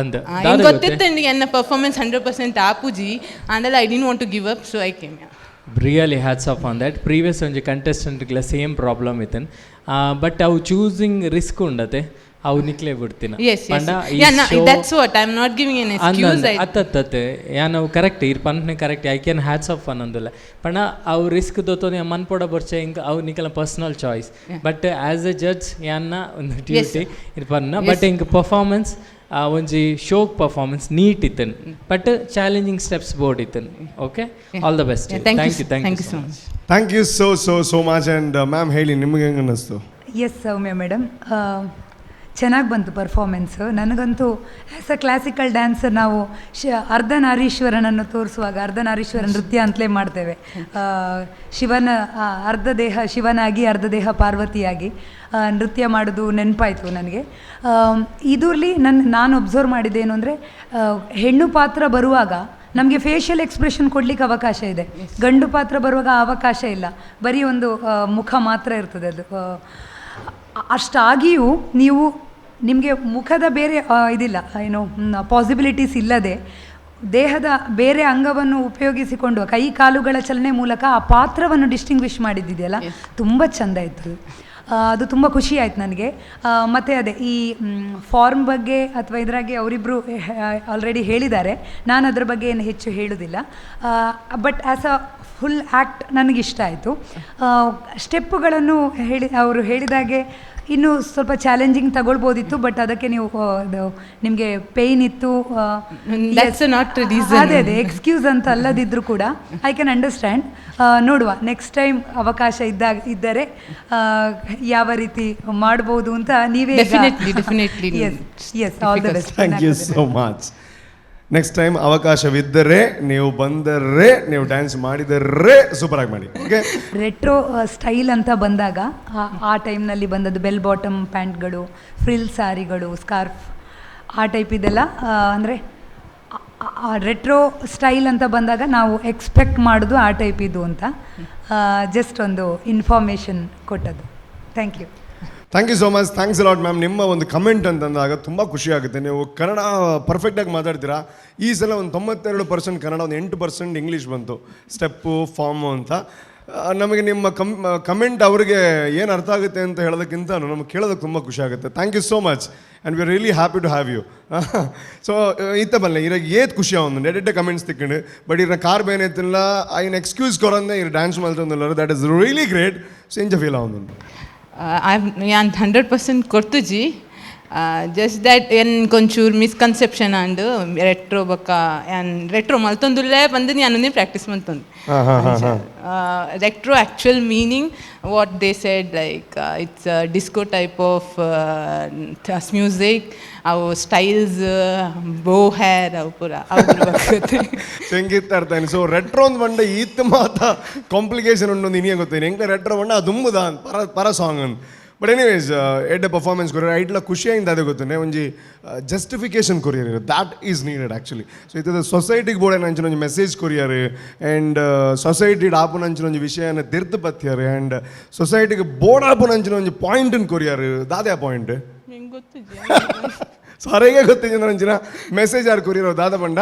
ಅಂದ್. ಎಂಕ್ ಗೊತ್ತಿತ್ತು ಎನ್ನ ಪರ್ಫಾರ್ಮೆನ್ಸ್ 100% ಆಪುಜಿ ಆಂಡಲ I didn't want to give up, so I came. Really hats off on that. Previous ಒಂಜಿ ಕಂಟೆಸ್ಟೆಂಟ್ಗಳ ಸೇಮ್ ಪ್ರಾಬ್ಲಮ್ ಇತ್ತನ್. ಬಟ್ ಅವು ಚೂಸಿಂಗ್ ರಿಸ್ಕ್ ಉಂಡತೆ, ಅವು ನಿಕ್ಲೆ ಬಿಡ್ತಿನ. Yes. Yeah, no, that's what, I'm not giving an excuse. ಅತ್ತತ್ತತ್ತೆ, ಯಾನ್ ಅವು correct, ಇರ್ ಪನ್ನೆ correct. I can hats off ಅನ್ನೊಂದುಲ್ಲ. ಪಂಡ ಅವು risk ದೊತ್ತೊಂದು ಮನ್ಪೊಡ ಬೊರ್ಚೆ ink ಅವು ನಿಕಲ personal choice. But as a judge ಯಾನ್ನ ಒಂದು ಡ್ಯೂಟಿ ಇರ್ ಪನ್ನ. ಬಟ್ ಇಂಕ್ ಪರ್ಫಾರ್ಮೆನ್ಸ್ ಒಂಜಿ ಶೋಕ್ ಪರ್ಫಾರ್ಮೆನ್ಸ್ ನೀಟ್ ಇತ್ತನ್, but challenging steps board ಇತ್ತನ್. Okay, all the best. Yeah, thank you, thank you, thank thank you you so much. Thank you so so so much. And ma'am, ಹೇಳಿ, ನಿಮಗೆ ಹೆಂಗೆ ಅನ್ನಿಸ್ತು? S ಸೌಮ್ಯ madam, ಚೆನ್ನಾಗಿ ಬಂತು performance. ನನಗಂತೂ as a classical dancer ನಾವು ಅರ್ಧನಾರೀಶ್ವರನನ್ನು ತೋರಿಸುವಾಗ ಅರ್ಧನಾರೀಶ್ವರ ನೃತ್ಯ ಅಂತಲೇ ಮಾಡ್ತೇವೆ. ಶಿವನ ಅರ್ಧ ದೇಹ ಶಿವನಾಗಿ, ಅರ್ಧ ದೇಹ ಪಾರ್ವತಿಯಾಗಿ ನೃತ್ಯ ಮಾಡೋದು ನೆನಪಾಯಿತು ನನಗೆ. ಇದರಲ್ಲಿ ನಾನು ಅಬ್ಸರ್ವ್ ಮಾಡಿದ್ದೇನು ಅಂದರೆ, ಹೆಣ್ಣು ಪಾತ್ರ ಬರುವಾಗ ನಮಗೆ ಫೇಶಿಯಲ್ ಎಕ್ಸ್ಪ್ರೆಷನ್ ಕೊಡಲಿಕ್ಕೆ ಅವಕಾಶ ಇದೆ. ಗಂಡು ಪಾತ್ರ ಬರುವಾಗ ಆ ಅವಕಾಶ ಇಲ್ಲ. ಬರೀ ಒಂದು ಮುಖ ಮಾತ್ರ ಇರ್ತದೆ ಅದು. ಅಷ್ಟಾಗಿಯೂ ನೀವು ನಿಮಗೆ ಮುಖದ ಬೇರೆ ಇದಿಲ್ಲ, ಏನು ಪಾಸಿಬಿಲಿಟೀಸ್ ಇಲ್ಲದೆ ದೇಹದ ಬೇರೆ ಅಂಗವನ್ನು ಉಪಯೋಗಿಸಿಕೊಂಡು ಕೈ ಕಾಲುಗಳ ಚಲನೆ ಮೂಲಕ ಆ ಪಾತ್ರವನ್ನು ಡಿಸ್ಟಿಂಗ್ವಿಷ್ ಮಾಡಿದ್ದಿದೆಯಲ್ಲ, ತುಂಬ ಚೆಂದ ಇತ್ತು ಅದು. ತುಂಬ ಖುಷಿ ಆಯ್ತು ನನಗೆ. ಮತ್ತು ಅದೇ ಈ ಫಾರ್ಮ್ ಬಗ್ಗೆ ಅಥವಾ ಇದರಾಗೆ ಅವರಿಬ್ಬರು ಆಲ್ರೆಡಿ ಹೇಳಿದ್ದಾರೆ. ನಾನು ಅದ್ರ ಬಗ್ಗೆ ಏನು ಹೆಚ್ಚು ಹೇಳೋದಿಲ್ಲ. But as a full act ನನಗಿಷ್ಟ ಆಯಿತು. ಸ್ಟೆಪ್ಪುಗಳನ್ನು ಹೇಳಿ ಅವರು ಹೇಳಿದಾಗೆ ಇನ್ನೂ ಸ್ವಲ್ಪ ಚಾಲೆಂಜಿಂಗ್ ತಗೊಳ್ಬೋದಿತ್ತು. ಬಟ್ ಅದಕ್ಕೆ ನೀವು ನಿಮಗೆ ಪೇಯ್ನ್ ಇತ್ತು. That's not a reason. ಅದೇ ಅದೇ, ಎಕ್ಸ್ಕ್ಯೂಸ್ ಅಂತ ಅಲ್ಲದಿದ್ದರೂ ಕೂಡ I can understand. ನೋಡುವ, ನೆಕ್ಸ್ಟ್ ಟೈಮ್ ಅವಕಾಶ ಇದ್ದಾಗ ಇದ್ದರೆ ಯಾವ ರೀತಿ ಮಾಡ್ಬೋದು ಅಂತ ನೀವೇ. Definitely, definitely. Yes, all the best. Thank you so much. Next time ಅವಕಾಶವಿದ್ದರೆ, ನೀವು ಬಂದರೆ, ನೀವು ಡ್ಯಾನ್ಸ್ ಮಾಡಿದರೆ ಸೂಪರ್ ಆಗಿ ಮಾಡಿ. ಓಕೆ. ರೆಟ್ರೋ ಸ್ಟೈಲ್ ಅಂತ ಬಂದಾಗ ಆ ಟೈಮ್ನಲ್ಲಿ ಬಂದದ್ದು ಬೆಲ್ ಬಾಟಮ್ ಪ್ಯಾಂಟ್ಗಳು, ಫ್ರಿಲ್ ಸ್ಯಾರಿಗಳು, ಸ್ಕಾರ್ಫ್, ಆ ಟೈಪ್ ಇದೆಲ್ಲ. ಅಂದರೆ ರೆಟ್ರೋ ಸ್ಟೈಲ್ ಅಂತ ಬಂದಾಗ ನಾವು ಎಕ್ಸ್ಪೆಕ್ಟ್ ಮಾಡೋದು ಆ ಟೈಪ್ ಇದು ಅಂತ ಜಸ್ಟ್ ಒಂದು ಇನ್ಫಾರ್ಮೇಷನ್ ಕೊಟ್ಟದ್ದು. Thank you. Thank you so much. Thanks a lot, ma'am. ನಿಮ್ಮ ಒಂದು ಕಮೆಂಟ್ ಅಂತಂದಾಗ ತುಂಬ ಖುಷಿ ಆಗುತ್ತೆ. ನೀವು ಕನ್ನಡ ಪರ್ಫೆಕ್ಟಾಗಿ ಮಾತಾಡ್ತೀರಾ. ಈ ಸಲ ಒಂದು 92% ಕನ್ನಡ, ಒಂದು 8% ಇಂಗ್ಲೀಷ್ ಬಂತು, ಸ್ಟೆಪ್ಪು ಫಾರ್ಮು ಅಂತ. ನಮಗೆ ನಿಮ್ಮ ಕಮೆಂಟ್ ಅವರಿಗೆ ಏನು ಅರ್ಥ ಆಗುತ್ತೆ ಅಂತ ಹೇಳೋದಕ್ಕಿಂತ ನಮಗೆ ಕೇಳೋದಕ್ಕೆ ತುಂಬ ಖುಷಿ ಆಗುತ್ತೆ. Thank you so much and we are really happy to have you. So ಇತ್ತ ಬಲ್ಲೆ ಇರಾಗ ಏತ್ ಖುಷಿ ಆವೊಂದು ಎಡ್ಡೆ ಕಮೆಂಟ್ಸ್ ತಿಕ್ಕಂಡು. ಬಟ್ ಇರ ಕಾರ್ ಬೇನೈತಿಲ್ಲ, ಐನ್ ಎಕ್ಸ್ಕ್ಯೂಸ್ ಕೊರಂದೆ ಇರ್ ಡ್ಯಾನ್ಸ್ ಮಲ್ತೊಂದುಲ್ಲಾರ. That is really great. So ಎಂಚ ಫೀಲ್ ಆವೊಂದುಂಡು? ಯಾನ್ 100% ಕೊರ್ತುಜಿ. ಜಸ್ಟ್ that ಎನ್ ಕೊಂಚೂರು ಮಿಸ್ಕನ್ಸೆಪ್ಷನ್ ಆಂಡ್ ರೆಟ್ರೋ ಬೊಕ್ಕ ಯಾನ್ ರೆಟ್ರೋ ಮಲ್ತೊಂದುಲ್ಲೆ ಪಂದ್ ಯಾನೊಂದು ಪ್ರಾಕ್ಟೀಸ್ ಮಲ್ತೊಂದು. ಹಾಂ ಹಾಂ ಹಾಂ ಹಾಂ Retro actual meaning, what they said, like it's disco type of music. ಅವು ಸ್ಟೈಲ್ಸ್, ಬೋ ಹೇರ್, ಅವು ಪೂರ ಅವು ಬರ್ತದೆ. ಸಂಗೀತ ಅರ್ಥ. ಸೊ ರೆಟ್ರೋ ಒಂದು ಬಂಡ ಈತ್ ಮಾತ ಕಾಂಪ್ಲಿಕೇಶನ್ ಉಂಟು ಇನಿಯ ಗೊತ್ತೇನೆ. ಎಂಕ್ಲೆ ರೆಟ್ರೋ ಬಂಡ ಅದು ದುಂಬುದ ಪರ ಪರ ಸಾಂಗ್ ಅಂತ. ಬಟ್ ಎನಿವೇಸ್, ಎಡ್ಡೆ ಪರ್ಫಾರ್ಮೆನ್ಸ್ ಕೊರಿಯರ್. ಐಟ್ಲ ಖುಷಿಯಿಂದ ಅದೇ ಗೊತ್ತೇ ಒಂಜಿ justification courier. That is needed actually. So ಇತ್ತದ ಸೊಸೈಟಿಗೆ ಬೋಡೆ ನಂಚಿನ ಒಂಜಿ ಮೆಸೇಜ್ ಕೊರಿಯರ್ ಆ್ಯಂಡ್ ಸೊಸೈಟಿ ಆಪುನಂಚಿನ ಒಂಜಿ ವಿಷಯನ ತಿರ್ತು ಪತ್ತಿಯರ್ ಆ್ಯಂಡ್ ಸೊಸೈಟಿಗೆ ಬೋಡಾಪುನಂಚಿನ ಒಂಜಿ ಪಾಯಿಂಟ್ ಕೊರಿಯರ್. ದಾದೆ ಆ ಪಾಯಿಂಟ್? ನಿಂಗೆ ಗೊತ್ತಿದ್ಯಾ? ಸೊ ಅರೆಗೆ ಗೊತ್ತಿದ್ದ ಅಂಚಿನ ಮೆಸೇಜ್ ಯಾರು ಕೊರಿಯರ್ ದಾದ ಪಂಡ,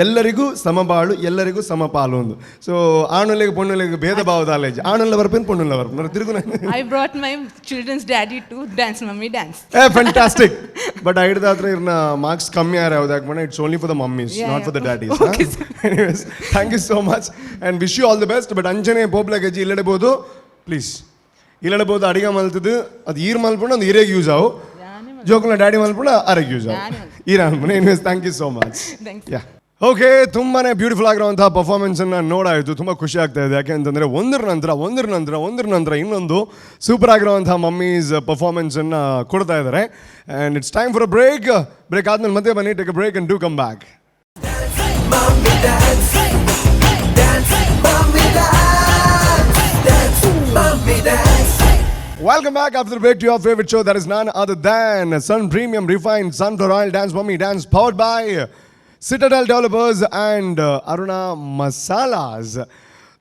ಎಲ್ಲರಿಗೂ ಸಮಬಾಳು, ಎಲ್ಲರಿಗೂ ಸಮಪಾಲು ಒಂದು. ಸೊ ಆಣುಲೆಗೆ ಪೊಣ್ಣುಲೆಗೆ ಭೇದ ಭಾವದ ಆಲೇಜ್. ಆಣುಲ್ಲ ಬರ್ಪೇನು, ಪೊಣ್ಣುಲ್ಲ ಬರ್ಪೇನು ತಿರುಗು. I brought my children's daddy to dance mummy dance. ಏ, ಫ್ಯಾಂಟಾಸ್ಟಿಕ್. ಬಟ್ ಐಡ್ದ ಹತ್ರ ಇರ್ನ ಮಾರ್ಕ್ಸ್ ಕಮ್ಮಿ ಆರ ಯಾವ್ದು ಯಾಕೆ? It's only for the mummies, not for the daddies. Anyways, thank you so much and wish you all the best. But ಅಂಚನೆ ಪೋಪ್ಲ ಗಜ್ಜಿ ಇಲ್ಲಡಬಹುದು, please ಇಲ್ಲಡಬಹುದು. ಅಡಿಗೆ ಮಲ್ತದ್ದು ಅದು ಈರ್ ಮಲ್ಪುಂಡ ಒಂದು ಈರೇಗ್ ಯೂಸ್ ಆವು. ಜೋಕುಲ ಡ್ಯಾಡಿ ಮಲ್ಪುಂಡ ಆರೆಗ್ ಯೂಸ್ ಆವು. ಈರ ಅನ್ಪುನ. Anyways, thank you so much. Thanks. yeah, okay. ತುಂಬಾನೇ beautiful ಆಗಿರುವಂತಹ ಪರ್ಫಾರ್ಮೆನ್ಸನ್ನು ನೋಡಾಯಿತು. ತುಂಬ ಖುಷಿ ಆಗ್ತಾ ಇದೆ. ಯಾಕೆ ಅಂತಂದರೆ ಒಂದರ ನಂತರ ಒಂದರ ನಂತರ ಒಂದರ ನಂತರ ಇನ್ನೊಂದು ಸೂಪರ್ ಆಗಿರುವಂತಹ ಮಮ್ಮೀಸ್ ಪರ್ಫಾರ್ಮೆನ್ಸನ್ನು ಕೊಡ್ತಾ ಇದ್ದಾರೆ. And it's time for a break. Break ಆದ್ಮೇಲೆ ಮತ್ತೆ ಬನ್ನಿ. Take a break and do come back. Mummy dance, dance, mummy dance, dance, mummy dance. Welcome back after the break to your favorite show, that is none other than Sun Premium Refined Sunflower Oil Dance Mummy Dance, powered by Citadel Developers and Aruna Masalas.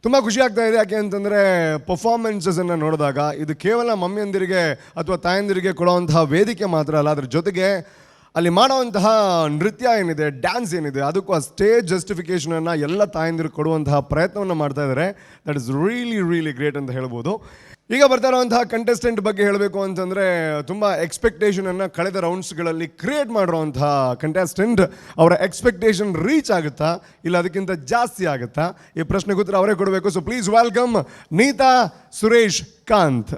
ತುಂಬ ಖುಷಿ ಆಗ್ತಾ ಇದೆ. ಯಾಕೆ ಅಂತಂದರೆ ಪರ್ಫಾರ್ಮೆನ್ಸಸನ್ನು ನೋಡಿದಾಗ ಇದು ಕೇವಲ ಮಮ್ಮಿಯಂದಿರಿಗೆ ಅಥವಾ ತಾಯಂದಿರಿಗೆ ಕೊಡುವಂತಹ ವೇದಿಕೆ ಮಾತ್ರ ಅಲ್ಲ, ಅದ್ರ ಜೊತೆಗೆ ಅಲ್ಲಿ ಮಾಡುವಂತಹ ನೃತ್ಯ ಏನಿದೆ, ಡ್ಯಾನ್ಸ್ ಏನಿದೆ, ಅದಕ್ಕೂ ಆ ಸ್ಟೇಜ್ ಜಸ್ಟಿಫಿಕೇಷನನ್ನು ಎಲ್ಲ ತಾಯಂದಿರು ಕೊಡುವಂತಹ ಪ್ರಯತ್ನವನ್ನು ಮಾಡ್ತಾ ಇದ್ದಾರೆ. That is really really great ಅಂತ ಹೇಳ್ಬೋದು. ಈಗ ಬರ್ತಾ ಇರುವಂತಹ ಕಂಟೆಸ್ಟೆಂಟ್ ಬಗ್ಗೆ ಹೇಳಬೇಕು ಅಂತಂದರೆ, ತುಂಬ ಎಕ್ಸ್ಪೆಕ್ಟೇಷನನ್ನು ಕಳೆದ ರೌಂಡ್ಸ್ಗಳಲ್ಲಿ ಕ್ರಿಯೇಟ್ ಮಾಡಿರುವಂತಹ ಕಂಟೆಸ್ಟೆಂಟ್. ಅವರ ಎಕ್ಸ್ಪೆಕ್ಟೇಷನ್ ರೀಚ್ ಆಗುತ್ತಾ, ಇಲ್ಲ ಅದಕ್ಕಿಂತ ಜಾಸ್ತಿ ಆಗುತ್ತಾ? ಈ ಪ್ರಶ್ನೆಗೆ ಉತ್ತರ ಅವರೇ ಕೊಡಬೇಕು. So please welcome Neetha Suresh Kanth.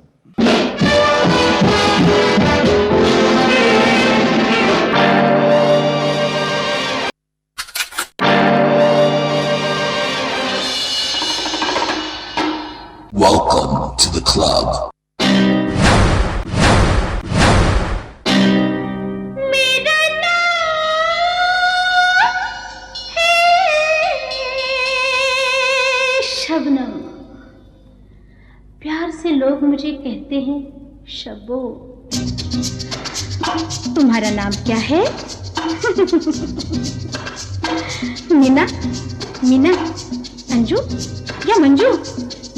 Welcome to the club. मेरा नाम है शबनम, प्यार से लोग मुझे कहते हैं शब्बो। तुम्हारा नाम क्या है? मीना, मीना, अंजू या मंजू?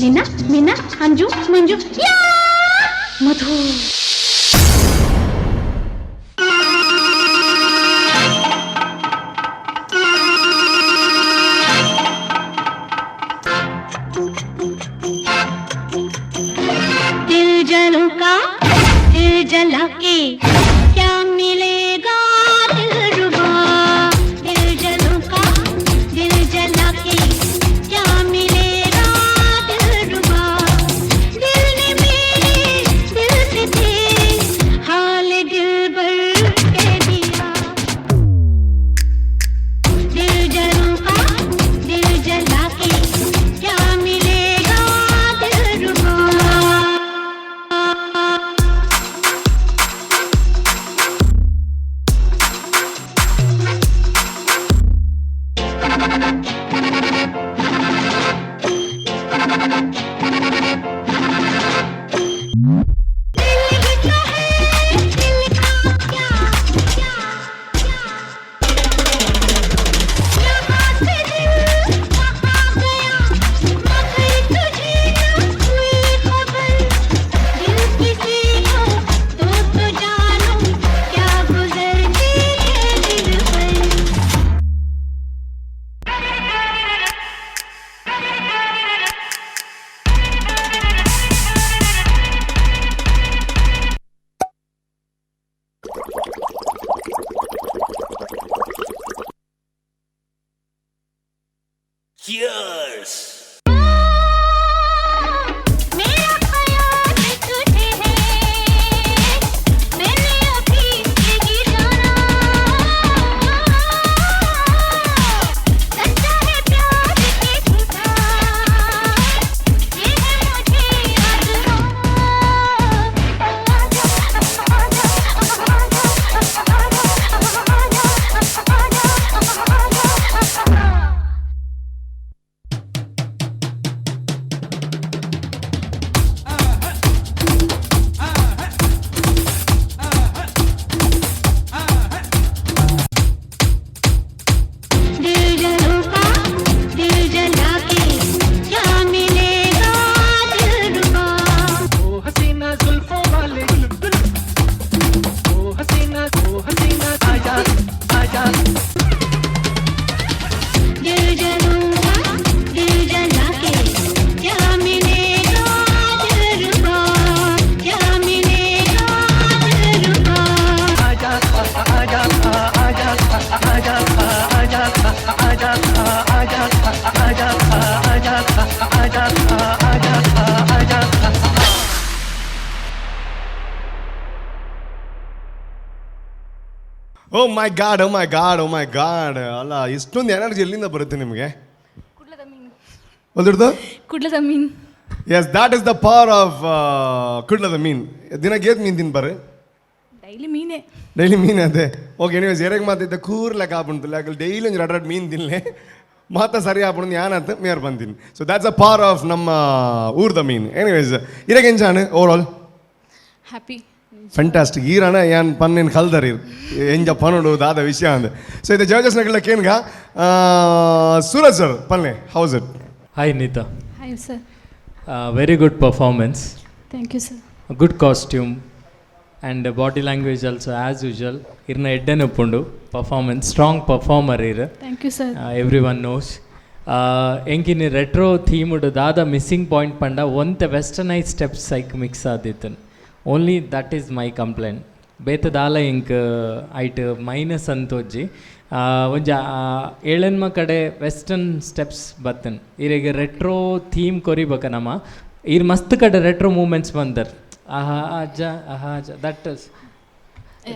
मीना, मीना, अंजू, मंजू या मधु? दिल जलों का दिल जला के क्या मिलेगा दिलरुबा? दिल जलों का दिल जला के क्या मिलेगा दिलरुबा? दिल ने मेरे दिल से तेरे Cheers! Oh my god, oh my god, oh my god. ಅಲ್ಲ, ಇಷ್ಟೊಂದು ಎನರ್ಜಿ ಎಲ್ಲಿಂದ ಬರುತ್ತೆ ನಿಮಗೆ? ಒಂದಿಡ್ದು ಕುಡ್ಲದ ಮೀನ್. Yes, that is the power of ಕುಡ್ಲದ ಮೀನ್. ದಿನಕ್ಕೆ ಏತ್ ಮೀನು ತಿನ್ಬಾರೆ? ಡೈಲಿ ಮೀನೇ. ಡೈಲಿ ಮೀನು ಅದೇ. ಓಕೆ, ಎನಿವೇಸ್ ಎರೆಗೆ ಮಾತಿದ್ದ ಕೂರ್ಲೆಕ್ಕ ಆಪುಂಡು ಯಾಕೆ ಡೈಲಿ ಒಂಜಿ ರಡ್ ರಡ್ ಮೀನು ತಿನ್ಲೆ ಮಾತ ಸರಿ ಆಪುಂಡು ಯಾನಂತ ಮೇರ್ ಬಂದಿನಿ. So that's a power of ನಮ್ಮ ಊರ್ದ ಮೀನು. ಎನಿವೇಸ್, ಇರಗೆ ಎಂಚಾನು over all? Happy. Fantastic. ಈರಣ ಯಾನ್ ಪನ್ನೇನು ಕಲ್ದರಿ ಎಂಜ ಪನೋಡು ದಾದ ವಿಷಯ ಅಂದ. ಸೊ ಇದು ಜಡ್ಜಸ್ ನಗಲ ಕೇನ್ಗ ಸೂರಜ್ ಸರ್ ಪನ್ನೆ, how's it? Hi Neeta. Hi sir. Very good performance. Thank you sir. Good costume and body language also as usual. ಇರ್ನ ಎಡ್ಡೆನ ಉಪ್ಪುಂಡು performance, strong performer ಇರ್. Thank you sir. Every one knows. ಎಂಕಿನಿ retro themed ದಾದ missing point ಪಂಡ ಒಂತೆ westernise steps ಐಕ್ mix ಆದಿತ್ತನ್. Only that is my complaint. ಬೇತೆ ದಾಲ ಎಂಕ್ ಐಟ್ ಮೈನಸ್ ಅಂತೋಜ್ಜಿ. ಒಂಜಿ ಏಳೆನ್ಮ ಕಡೆ ವೆಸ್ಟರ್ನ್ ಸ್ಟೆಪ್ಸ್ ಬತ್ತನ್. ಇರೆಗ್ ರೆಟ್ರೋ ಥೀಮ್ ಕೊರಿಬೇಕ ನಮ. ಇರ್ ಮಸ್ತ್ ಕಡೆ ರೆಟ್ರೋ ಮೂಮೆಂಟ್ಸ್ ಬಂದರ್. ಆಹಾ ಅಜ್ಜ ಆಹಾ ಅಜ್ಜ, that is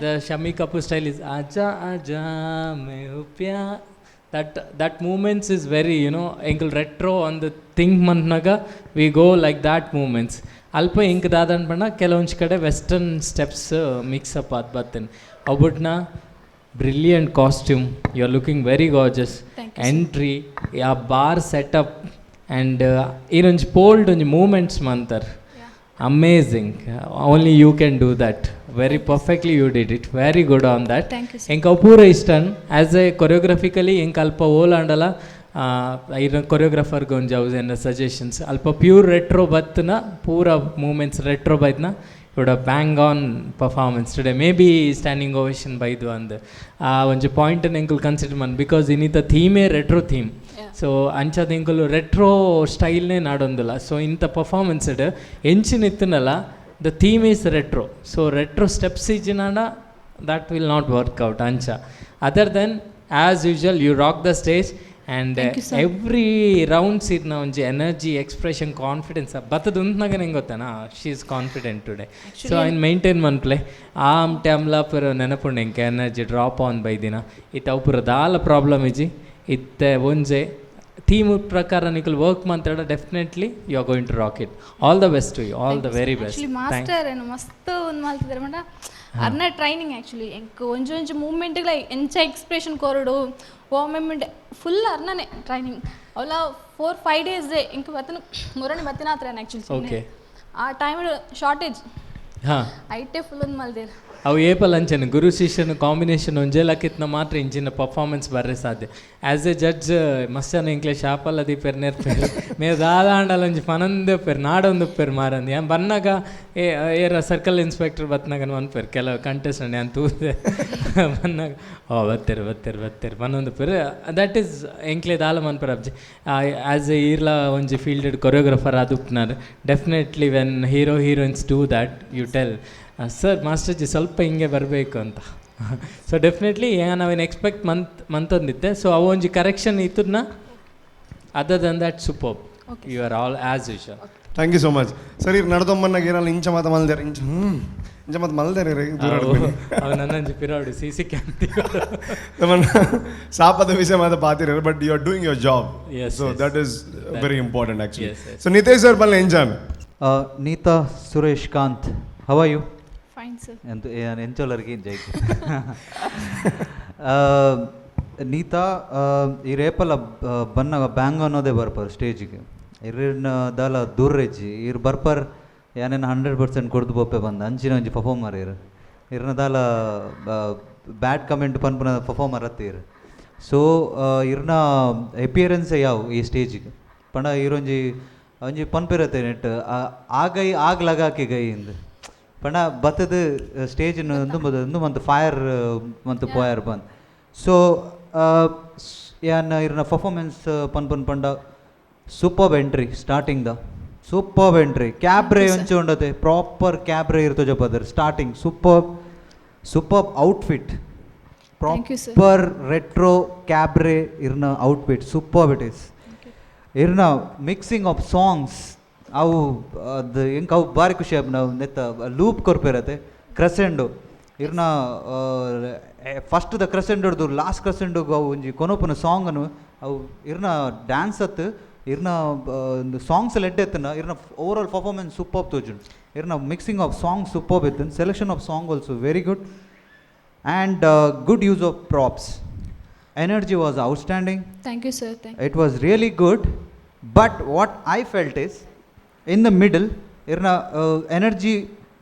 the Shammi Kapoor style is ಆಜಾ ಆಜಾ ಮೇ ಪ್ಯಾ. That movements is very, you know, ಎಂಕಲ್ retro on the think ಮನ್ನಾಗ we go like that movements. ಅಲ್ಪ ಇಂಕ್ ದಾದನ್ ಪಂಡ ಕೆಲವೊಂಜಿ ಕಡೆ western steps mix up ಆದ್ ಬತ್ತನ್. ಅವುಡ್ನ brilliant costume, you are looking very gorgeous. Entry, ಆ bar setup and ಈರೊಂಜಿ ಪೋಲ್ಡ್ ಒಂಜಿ ಮೂಮೆಂಟ್ಸ್ ಮಂತರ್. Amazing. Only you can do that. Very perfectly you did it. Very good on that. ಎಂಕ್ ಅವು ಪೂರ ಇಷ್ಟನ್ ಆ್ಯಸ್ ಎ ಕೊರಿಯೋಗ್ರಫಿಕಲಿ. ಎಂಕ್ ಅಲ್ಪ ಓಲಾಂಡಲ ಇರ ಕೊರಿಯೋಗ್ರಫರ್ಗೆ ಒಂಜಿ ಅವು ಎನ್ನ ಸಜೆಷನ್ಸ್ ಅಲ್ಪ ಪ್ಯೂರ್ ರೆಟ್ರೋ ಬತ್ತನ ಪೂರ ಮೂಮೆಂಟ್ಸ್ ರೆಟ್ರೋ ಬೈತ್ನ ಇವಡ bang on performance today. May be standing ovation ಬೈದು ಅಂದ್ ಆ ಒಂಜಿ ಪಾಯಿಂಟ್ ಎಂಕುಲು ಕನ್ಸಿಡರ್ ಮನ್, because ಇನ್ನಿತ ಥೀಮೇ retro theme. So ಅಂಚಾದ ಎಂಕುಲು ರೆಟ್ರೋ ಸ್ಟೈಲ್ನೇ ನಾಡೊಂದಿಲ್ಲ. ಸೊ ಇಂಥ ಪರ್ಫಾರ್ಮೆನ್ಸ್ ಎಂಚಿನ ಇತ್ತನಲ್ಲ, the theme is retro. So retro steps ಇಜ್ಜಿನಾಂಡ that will not work out ಅಂಚ. Other then as usual you rock the stage and every rounds ಇರ್ನ ಒಂಜಿ energy, expression, confidence ಬತ್ತದ ಉಂತ್ನಾಗ ನಿಂಗೆ ಗೊತ್ತಾನಾ, she is confident today. So ಐನ್ maintain ಮನ್ಪ್ಲೆ ಆ ಟೈಮ್ಲ ಪೂರ ನೆನಪುಂಡು MK energy drop on ಬೈದಿನ. ಇತ್ತ ಅವು ಪೂರ ದಾಲ ಪ್ರಾಬ್ಲಮ್ ಇಜ್ಜಿ. ಇತ್ತೆ ಒಂಜೆ ಥೀಮ್ ಪ್ರಕಾರ ನಿಕಲ್ work ಮಂತಾಡ definitely you are going to rock it. All the best to you, all the very best. Actually master ಏನು ಮಸ್ತ್ ಒಂದು ಮಾಡ್ತಿದ್ದಾರೆ ಮೇಡ. ಅರ್ನ ಟ್ರೈನಿಂಗ್ ಆ್ಯಕ್ಚುಲಿ ಎಂಕ್ ಒಂಜಿ ಒಂಜಿ ಮೂವ್ಮೆಂಟ್ಗಳ ಎಂಚ ಎಕ್ಸ್ಪ್ರೆಷನ್ ಕೊರಡು ಓ ಮೂಮೆಂಟ್ ಫುಲ್ ಅರ್ನನೆ ಟ್ರೈನಿಂಗ್. ಅವಲ 4-5 ಡೇಸ್ ಎಂಕ್ ಬತ್ತನ ಮುರಣಿ ಬತ್ತಿನ ಆ್ಯಕ್ಚುಲಿ. ಆ ಟೈಮ್ ಶಾರ್ಟೇಜ್ ಐಟೆ ಫುಲ್ ಒಂದು ಮಲ್ದೇರ್. ಅವು ಏಪಲ್ ಅಂಚನೆ ಗುರು ಶಿಷ್ಯನ ಕಾಂಬಿನೇಷನ್ ಒಂಜೇ ಲಕ್ಕಿತ್ನ ಮಾತ್ರ ಇಂಚಿನ ಪರ್ಫಾರ್ಮೆನ್ಸ್ ಬರ್ರೆ ಸಾಧ್ಯ. As A judge ಮಸ್ತಾನ ಇಂಕ್ಲೆ ಶಾಪಲ್ಲ ದೀಪೆರ್ ನೆರ್ಪೆರ್ ಮೇರ್ ದಾದಾಂಡಲ ಒಂಜಿ ಪನೊಂದೇ ಉಪ್ಪೆರ್, ನಾಡೊಂದು ಉಪ್ಪೆರ್ ಮಾರಂದು. ಯಾನ್ ಬನ್ನಗ ಏ ಏರ ಸರ್ಕಲ್ ಇನ್ಸ್ಪೆಕ್ಟರ್ ಬತ್ನಾಗ ಮನ್ಪೆರ್ ಕೆಲವು ಕಂಟೆಸ್ಟೆಂಟ್. ಯಾನ್ ತೂದೆ ಬನ್ನಾಗ ಓ ಬತ್ತೆರ್ ಬತ್ತೆರ್ ಬತ್ತೆರ್ ಪನೊಂದುಪ್ಪೆರ್. That is ಎಂಕ್ಲೆ ದಾಲ ಮನ್ಪೆರ್ ಅಬ್ಜಿ. ಆ್ಯಸ್ ಎ ಈರ್ಲ ಒಂಜಿ ಫೀಲ್ಡೆಡ್ ಕೊರಿಯೋಗ್ರಫರ್ ಆದ್ ಉಪ್ಪುನಾರ್, definitely when hero heroines do that, you tell, "Sir, ಮಾಸ್ಟರ್ಜಿ ಸ್ವಲ್ಪ ಹಿಂಗೆ ಬರಬೇಕು" ಅಂತ. ಸೊ ಡೆಫಿನೆಟ್ಲಿ ನಾನು ಅವೇನು ಎಕ್ಸ್ಪೆಕ್ಟ್ ಮಂತೊಂದಿತ್ತೆ. ಸೊ ಅವು ಒಂಜಿ correction ಇತ್ತುನ. Other than that, super. You are all as usual. Thank you so much sir. ಈಗ ನಡ್ದೊಮ್ಮನ್ನಾಗ ಏನಲ್ಲ ಇಂಚ ಮಾತ ಮಲ್ದೇರ್, ಇಂಚ ಇಂಚ ಮಾತ ಮಲ್ದೇರಿ. ದೂರ. ಅವು ನನ್ನಂಜಿ ಪಿರಾಡು C C cam. ಸಾಪದ ವಿಷಯ ಮಾತ ಪಾತಿರ, but you are doing your job. So that is very important, actually. So Nitesh sir, ಬಲ್ಲ ಎಂಜಾನ್. Neeta Suresh Kanth, how are you? Fine, sir. ಎಂತ ಎಂಚೋಲರ್ಗೆ ಜೈ. ನೀತಾ, ಈ ರೇಪಲ ಬನ್ನಗ ಬ್ಯಾಂಗ್ ಅನ್ನೋದೇ ಬರ್ಪರ್ ಸ್ಟೇಜಿಗೆ. ಇರಿನ ದಾಲ ದೂರ್ರೆಜ್ಜಿ ಇರ್ ಬರ್ಪರ್ ಯಾನೇನು 100% ಕೊಡ್ದು ಪೋಪೆ ಬಂದ ಅಂಚಿನ ಒಂಜಿ ಪರ್ಫಾರ್ಮರ್ ಇರು. ಇರ್ನ ದಾಲ ಬ್ಯಾಡ್ ಕಮೆಂಟ್ ಪನ್ಪುನ ಪರ್ಫಾರ್ಮರ್ ಅತ್ತ ಇರು. ಸೊ ಇರ್ನ ಎಪಿಯರೆನ್ಸ್ ಯಾವು ಈ ಸ್ಟೇಜಿಗೆ ಪಂಡ ಇರೊಂಜಿ ಒಂಜಿ ಪನ್ಪಿರತ್ತೆ ನೆಟ್ ಆಗೈ ಆಗ್ ಲಗಾಕಿ ಗೈ ಇಂದ್ ಪಂಡ ಬತ್ತದ ಸ್ಟೇಜ್ ಒಂದು ಒಂದು ಮಂತ್ ಫೈರ್ ಮಂತ್ ಪೋಯರ್ ಬಂದ್. ಸೊ ಯಾನ್ ಇರ್ನ ಪರ್ಫಾರ್ಮೆನ್ಸ್ ಪನ್ಪುನ್ ಪಂಡ super entry, starting the super entry, cabaret ಒಂಚೆ ಉಂಡತೆ, ಪ್ರಾಪರ್ ಕ್ಯಾಬ್ರೆ ಇರ್ತೋ ಜಪದರ್. Starting super, super outfit. Thank you, sir. Proper retro cabaret ಇರ್ನ outfit, super it is. ಇರ್ನ mixing of songs ಅವು ಅದು ಎಂಕ್ ಅವು ಭಾರಿ ಖುಷಿ ಆಪ್. ನಾವು ನೆತ್ತ ಲೂಪ್ ಕೊರ್ಪಿರತ್ತೆ ಕ್ರೆಸೆಂಡು ಇರ್ನ ಫಸ್ಟ್ the ಕ್ರೆಸೆಂಡ್ ಹಿಡ್ದು ಲಾಸ್ಟ್ ಕ್ರೆಸೆಂಡುಗು ಅವು ಒಂಜಿ ಕೊನೊಪುನ ಸಾಂಗನು ಅವು ಇರ್ನ ಡ್ಯಾನ್ಸ್ ಅತ್ತು ಇರ್ನ ಒಂದು ಸಾಂಗ್ಸ್ ಎಲ್ಲ ಎಡ್ಡೆ ಎತ್ತನ. ಇರ್ನ over all performance super ತೋಜುಂಡು. ಇರ್ನ mixing of song super ಇತ್ತು. Selection of song also very good and good use of props. Energy was outstanding. Thank you, sir. Thank It was really good, but what I felt is in the middle ಇರ್ನ energy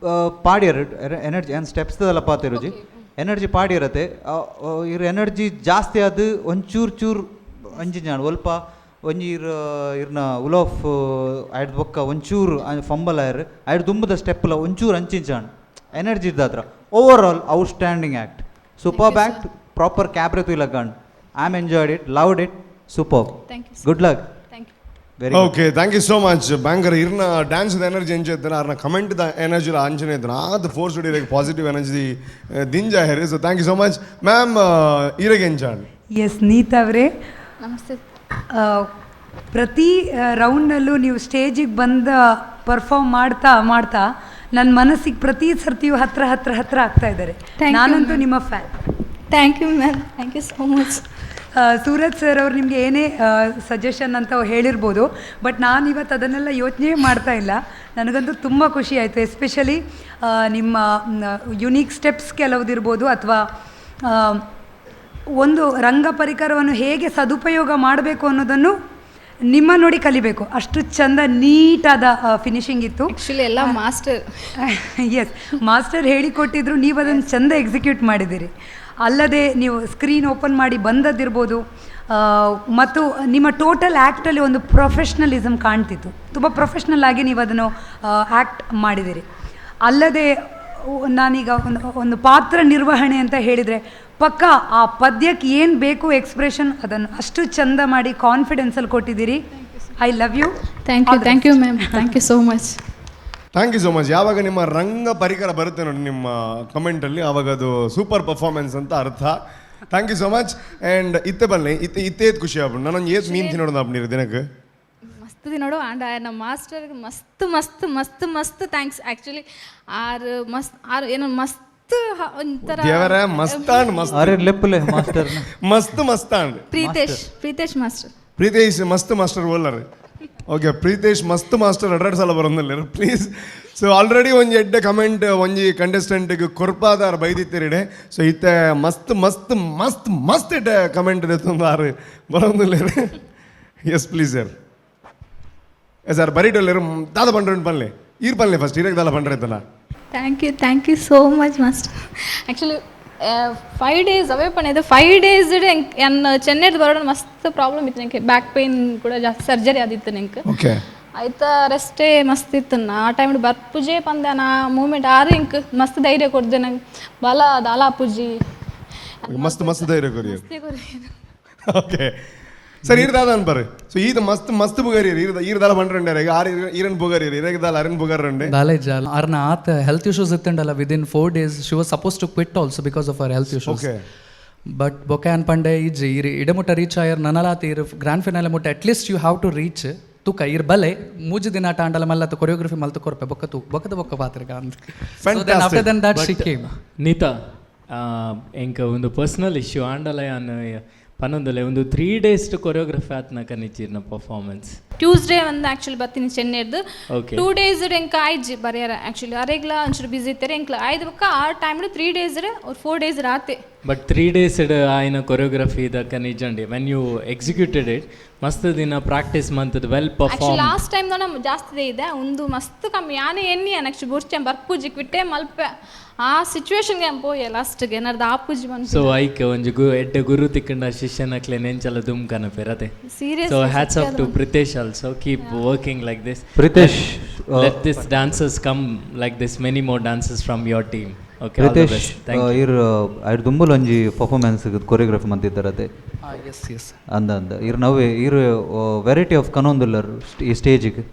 ಪಾಡಿಯರ್ energy and steps ಎಲ್ಲ ಪಾತಿರುಜಿ energy ಪಾಡಿರತ್ತೆ. ಇರ್ energy ಜಾಸ್ತಿ ಆದ್ ಒಂಚೂರು ಚೂರು ಒಂಜಿ ಜಾಣ ಒಲ್ಪ ಒಂಜಿ ಇರ್ ಇರ್ನ ಉಲೋಫ್ ಐಡ್ ಬೊಕ್ಕ ಒಂಚೂರು ಫಂಬಲ್ ಆಯರ್ ಐಡ್ ದುಂಬದ ಸ್ಟೆಪ್ಲ ಒಂಚೂರು ಅಂಚಿಂಚಾಣ್ ಎನರ್ಜಿ ಇದ್ದಾತ್ರ. Over all outstanding act, super act, proper cabaret ತುಯ್ಲಕಾಂಡ್. I am enjoyed it, loved it, super. Thank you, sir. Good luck. Thank you. Very. Okay, thank you so much. Banker ಇರ್ನ dance energy ಎಂಚ ಇದ್ದಾನೆ, ಅರ್ನ comment the energy ಅಂಚನೆ ಇದ್ದಾನೆ. ಆದ್ force ಹೊಡಿರಕ್ಕೆ positive energy ದಿಂಜ ಹೆರಿ. So thank you so much, ma'am. ಈರೆಗೆ ಎಂಚಾಂಡ್? S, Neeta ಅವರೇ. ನಮಸ್ತೆ. ಪ್ರತಿ ರೌಂಡ್ನಲ್ಲೂ ನೀವು ಸ್ಟೇಜಿಗೆ ಬಂದ ಪರ್ಫಾರ್ಮ್ ಮಾಡ್ತಾ ಮಾಡ್ತಾ ನನ್ನ ಮನಸ್ಸಿಗೆ ಪ್ರತಿ ಸರ್ತಿಯೂ ಹತ್ರ ಹತ್ರ ಹತ್ರ ಆಗ್ತಾ ಇದ್ದಾರೆ. Thank you, ನಾನಂತೂ ma'am. ನಿಮ್ಮ fan. Thank you, ma'am. Thank you so much. Suraj sir ಅವ್ರು ನಿಮಗೆ ಏನೇ ಸಜೆಷನ್ ಅಂತ ಹೇಳಿರ್ಬೋದು, ಬಟ್ ನಾನು ಇವತ್ತು ಅದನ್ನೆಲ್ಲ ಯೋಚನೆ ಮಾಡ್ತಾ ಇಲ್ಲ. ನನಗಂತೂ ತುಂಬ ಖುಷಿ ಆಯಿತು. ಎಸ್ಪೆಷಲಿ ನಿಮ್ಮ ಯುನೀಕ್ ಸ್ಟೆಪ್ಸ್ ಕೆಲವುದಿರ್ಬೋದು ಅಥವಾ ಒಂದು ರಂಗ ಪರಿಕರವನ್ನು ಹೇಗೆ ಸದುಪಯೋಗ ಮಾಡಬೇಕು ಅನ್ನೋದನ್ನು ನಿಮ್ಮ ನೋಡಿ ಕಲಿಬೇಕು. ಅಷ್ಟು ಚಂದ ನೀಟಾದ ಫಿನಿಶಿಂಗ್ ಇತ್ತು. ಆ್ಯಕ್ಚುಲಿ ಎಲ್ಲ master. S, master ಹೇಳಿಕೊಟ್ಟಿದ್ರು, ನೀವು ಅದನ್ನು ಚಂದ ಎಕ್ಸಿಕ್ಯೂಟ್ ಮಾಡಿದ್ದೀರಿ. ಅಲ್ಲದೆ ನೀವು ಸ್ಕ್ರೀನ್ ಓಪನ್ ಮಾಡಿ ಬಂದದ್ದಿರ್ಬೋದು ಮತ್ತು ನಿಮ್ಮ ಟೋಟಲ್ ಆ್ಯಕ್ಟಲ್ಲಿ ಒಂದು ಪ್ರೊಫೆಷ್ನಲಿಸಮ್ ಕಾಣ್ತಿತ್ತು. ತುಂಬ ಪ್ರೊಫೆಷ್ನಲ್ ಆಗಿ ನೀವು ಅದನ್ನು ಆ್ಯಕ್ಟ್ ಮಾಡಿದ್ದೀರಿ. ಅಲ್ಲದೆ ನಾನೀಗ ಒಂದು ಒಂದು ಪಾತ್ರ ನಿರ್ವಹಣೆ ಅಂತ ಹೇಳಿದರೆ ಪಕ್ಕ ಆ ಪದ್ಯಕ್ಕೆ ಏನು ಬೇಕು ಎಕ್ಸ್ಪ್ರೆಷನ್ ಅದನ್ನು ಅಷ್ಟು ಚಂದ ಮಾಡಿ ಕಾನ್ಫಿಡೆನ್ಸಲ್ಲಿ ಕೊಟ್ಟಿದ್ದೀರಿ. I love you. Thank you, thank you, ma'am. Thank you so much. Thank you so much. ಯಾವಾಗ ನಿಮ್ಮ ರಂಗ ಪರಿಕರ ಬರುತ್ತೆ ನೋಡಿ ನಿಮ್ಮ ಕಮೆಂಟಲ್ಲಿ, ಆವಾಗ ಅದು ಸೂಪರ್ ಪರ್ಫಾರ್ಮೆನ್ಸ್ ಅಂತ ಅರ್ಥ. Thank you so much. And ಇತ್ತೆ ಬನ್ನಿ, ಇತ್ತೆ ಇತ್ತೇತ್ ಖುಷಿ ಆಪುಂಡು. ನಾನೊಂದು ಏತ್ ಮೀನ್ ತಿನ್ನೋದು ಆಪುಂಡು ದಿನಕ್ಕೆ. ಮಸ್ತ್ ತಿನ್ನೋಡು. ಆ್ಯಂಡ್ ನಮ್ಮ ಮಾಸ್ಟರ್ ಮಸ್ತ್ ಮಸ್ತ್ ಮಸ್ತ್ ಮಸ್ತ್ thanks. Actually are ಮಸ್ತ್ ಆರ್ ಏನೋ ಮಸ್ತ್ ಒಂಥರ. ದೇವರ ಮಸ್ತಾಂಡ್ ಮಸ್ತ್. ಅರೆ ಲೆಪ್ಪುಲೆ ಮಾಸ್ಟರ್ನ. ಮಸ್ತ್ ಮಸ್ತಾಂಡ್. ಪ್ರೀತೇಶ್, ಪ್ರೀತೇಶ್ ಮಾಸ್ಟರ್. ಪ್ರೀತೇಶ್ ಮಸ್ತ್ ಮಾಸ್ಟರ್ ಓಲ್ಲರ್. Okay, Pritesh ಮಸ್ತ್ ಮಾಸ್ಟರ್ ಎರಡೆರಡು ಸಲ ಬರೋದಿಲ್ಲ please. So already ಒಂಜಿ ಎಡ್ಡೆ ಕಮೆಂಟ್ ಒಂಜಿ ಕಂಟೆಸ್ಟೆಂಟ್ಗೆ ಕೊರ್ಪಾದಾರ ಬೈದಿತ್ತಿರಿಡೆ. ಸೊ ಇತ್ತೆ ಮಸ್ತ್ ಮಸ್ತ್ ಮಸ್ತ್ ಮಸ್ತ್ ಎಡ್ಡೆ ಕಮೆಂಟ್ ದೆತ್ತೊಂದು ಬರೋದಿಲ್ಲ. Yes, please sir. Yes sir, ಬರೀಟಲ್ಲೇರು ದಾದ ಪಂಡ್ರೆ ಪನ್ಲೆ, ಈರ್ ಪನ್ಲೆ ಫಸ್ಟ್, ಇರಕ್ಕೆ ದಾಲ ಪಂಡ್ರೆ ಇತ್ತಲ್ಲ. Thank you, thank you so much, master. Actually 5 days away ಪಂಡಿದ್ದು. 5 days ಎನ್ನ ಚೆನ್ನೈದು ಬರೋಣ ಮಸ್ತ್ ಪ್ರಾಬ್ಲಮ್ ಇತ್ತು ನನಗೆ. ಬ್ಯಾಕ್ ಪೇನ್ ಕೂಡ ಜಾಸ್ತಿ, ಸರ್ಜರಿ ಆದಿತ್ತು ನಂಗೆ. ಆಯ್ತಾ, ರೆಸ್ಟೇ ಮಸ್ತ್ ಇತ್ತು. ಆ ಟೈಮ್ ಬರ್ಪುಜೆ ಪಂದೆ ನಾ ಮೂಮೆಂಟ್ ಆರು ಇಂಕ್ ಮಸ್ತ್ ಧೈರ್ಯ ಕೊಡ್ದೆ ನಂಗೆ. ಬಲ ದಾಲ ಪೂಜಿ. ಮಸ್ತ್ ಮಸ್ತ್ ಧೈರ್ಯ ಕೊರಿ. ಮಸ್ತ್ ಕೊರಿ. ಓಕೆ ಸರ್, ಈರ್ ದಾದ ಅನ್ಪರು? ಸೊ ಈತ ಮಸ್ತ್ ಮಸ್ತ್ ಬುಗಾರಿ, ಈರ್ ಈರ್ ದಾಲ ಪಂಡ್ರಂಡೆ. ಆರ್ ಈರನ್ ಬುಗಾರಿ, ಇರೇಗ್ ದಾಲ ಅರನ್ ಬುಗಾರಂಡೆ. ದಾಲೆ ಜಾಲ ಆರ್ನ ಆತ health issues ಇತ್ತಂಡಲ್ಲ, within 4 days she was suppose to quit also because of her health issues. But ಬೊಕೆ ಅನ್ಪಂಡೆ ಇಜ್ಜಿ, ಇರ್ ಇಡಮುಟ್ಟ ರೀಚ್ ಆಯರ್, ನನಲಾತ ಇರ್ ಗ್ರ್ಯಾಂಡ್ ಫಿನಾಲೆ ಮುಟ್ಟ at least you have to reach. ತುಕ ಇರ್ ಬಲೆ 3 ದಿನ ಆಂಡಲ ಮಲ್ಲತ್ತ ಕೊರಿಯೋಗ್ರಫಿ ಮಲ್ತು ಕೊರ್ಪೆ, ಬೊಕ್ಕ ತು ಬೊಕ್ಕದ ಬೊಕ್ಕ ಪಾತ್ರಿಕ ಅಂತ. After then that she came. Neeta, ಎಂಕ ಒಂದು ಪರ್ಸನಲ್ ಇಶ್ಯೂ ಆಂಡಲ ಯಾನ್ ಪನ್ನೊಂದಲೆ ಒಂದು 3 ಡೇಸ್ ಕೊರಿಯೋಗ್ರಫಿ ಆತ್ನಕ ನಿಚ್ಚಿರ್ನ ಪರ್ಫಾರ್ಮೆನ್ಸ್. ಟ್ಯೂಸ್ಡೇ ಒಂದು ಆ್ಯಕ್ಚುಲಿ ಬರ್ತೀನಿ ಚೆನ್ನೈದು. 2 ಡೇಸ್ ಎಂಕ ಆಯ್ಜಿ ಬರ್ಯಾರ. ಆ್ಯಕ್ಚುಲಿ ಅರೆಗ್ಲ ಒಂಚೂರು ಬಿಸಿ ಇತ್ತಾರೆ. ಎಂಕ್ಲ ಆಯ್ದು ಬೊಕ್ಕ ಆ ಟೈಮ್ 3 ಡೇಸ್ ಅವ್ರು 4 ಡೇಸ್ ರಾತೆ. ಬಟ್ 3 ಡೇಸ್ ಆಯ್ನ ಕೊರಿಯೋಗ್ರಫಿ ದಕ್ಕ ನಿಜಂಡಿ when you executed it, ಮಸ್ತ್ ದಿನ ಪ್ರಾಕ್ಟೀಸ್ ಮಂತದ well actually perform. Last time ನಮ್ಮ ಜಾಸ್ತಿ ಇದೆ, ಒಂದು ಮಸ್ತ್ ಕಮ್ಮಿ. ಯಾನೇ ಎಣ್ಣಿ ಆ್ಯಕ್ಚುಲಿ ಬುರ್ಚೆ ಬರ್ಪೂಜಿ ಕ್ವಿಟ್ಟೆ ಮಲ್ಪೆ ಆ ಸಿಚುವೇಶನ್ಗೆ ಪೋಯೆ ಲಾಸ್ಟ್ಗೆ ಏನಾರ್ದು ಆ ಪೂಜಿ ಬಂತು. ಸೊ ಐಕ್ ಒಂಜಿ ಗು ಎಡ್ಡೆ ಗುರು ತಿಕ್ಕಂಡ ಶಿಷ್ಯನಕ್ಲೆ ನೆಂಚಲ ದುಮ್ಕನ ಪೆರತೆ. Seriously, so hats off to ಸತ್ಯ. Pritesh also. Keep working like this. Pritesh, Let this dancers come like this, many more dancers from your team. Okay, all the Pritesh, best. Thank you. ಇರ್ ಐಡ್ ದುಂಬುಲ್ ಒಂಜಿ performance choreography ಮಂತಿದ್ದಾರತೆ. S S. ಅಂದ ಅಂದ ಇರ್ ನವೇ ಇರ್ variety of ಕನೊಂದುಲ್ಲರ್ ಈ ಸ್ಟೇಜಿಗೆ.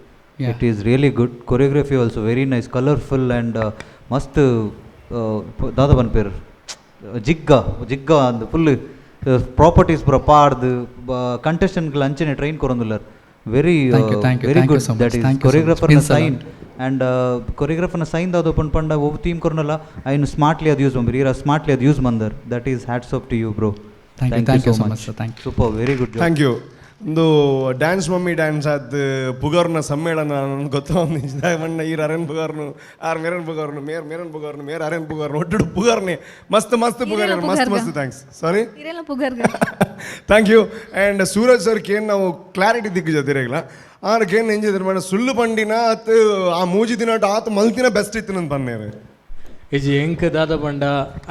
It is really good choreography also, very nice, colourful and ಮಸ್ತ್ ದಾದ ಪನ್ಪೇರ್ ಜಿಗ್ಗ ಜಿಗ್ಗ ಅಂದ್ ಫುಲ್ ಪ್ರಾಪರ್ಟೀಸ್ ಪೂರ ಪಾಡ್ದು ಕಂಟೆಸ್ಟೆಂಟ್ಗಳು ಅಂಚನೆ train ಕೊರೊಂದುಲ್ಲರ್. Very Thank you, thank you, very thank you good. So much. That is Thank you so much. ಕೊರಿಯೋಗ್ರಾಫರ್ನ Means a lot. Sign and ಕೊರಿಯೋಗ್ರಾಫರ್ನ sign ದಾದ ಪಂಡ್ ಪಂಡ ಒಬ್ಬ theme ಕೊರನಲ್ಲ, ಐನು smartly ಅದು ಯೂಸ್ ಬಂಬಿರಿ, ಈರ ಸ್ಮಾರ್ಟ್ಲಿ ಅದು use ಮಂದರ್. That is hats off to you, bro. Thank you, thank you so much, sir. Thank you. Super, very good. Thank you. ಒಂದು dance mummy dance ಆದ್ ಪುಗರ್ನ ಸಮ್ಮೇಳನ ನನ್ಗೆ ಗೊತ್ತ. ಮಣ್ಣ ಈರ್ ಅರೆನ್ ಪುಗರ್ನು, ಆರ್ ಮೇರನ್ ಪುಗರ್ನು, ಮೇರ್ ಮೇರನ್ ಪುಗರ್ನು, ಮೇರ್ ಅರೆನ್ ಪುಗರ್ನು, ಒಟ್ಟು ಪುಗರ್ನೆ ಮಸ್ತ್ ಮಸ್ತ್ ಪುಗರ್. ಮಸ್ತ್ ಮಸ್ತ್ thanks, sorry. ಇರೆಲ್ಲ ಪುಗರ್ಗ. Thank you. And Suraj sir, ಕೇನ್ ನಾವು ಕ್ಲಾರಿಟಿ ದಿಕ್ಕು ಜೊತೆಗಿಲ್ಲ. ಆರ್ ಕೇನ್ ಎಂಜಿದ್ರೆ ಮೇಡಮ್, ಸುಳ್ಳು ಪಂಡಿನ ಆತ್ ಆ 3 ದಿನ ಆತ ಮಲ್ತಿನ ಬೆಸ್ಟ್ ಇತ್ತು ನನ್ನ ಪನ್ನೇರು. ಇಜಿ ಎಂಕ್ ದಾದ ಪಂಡ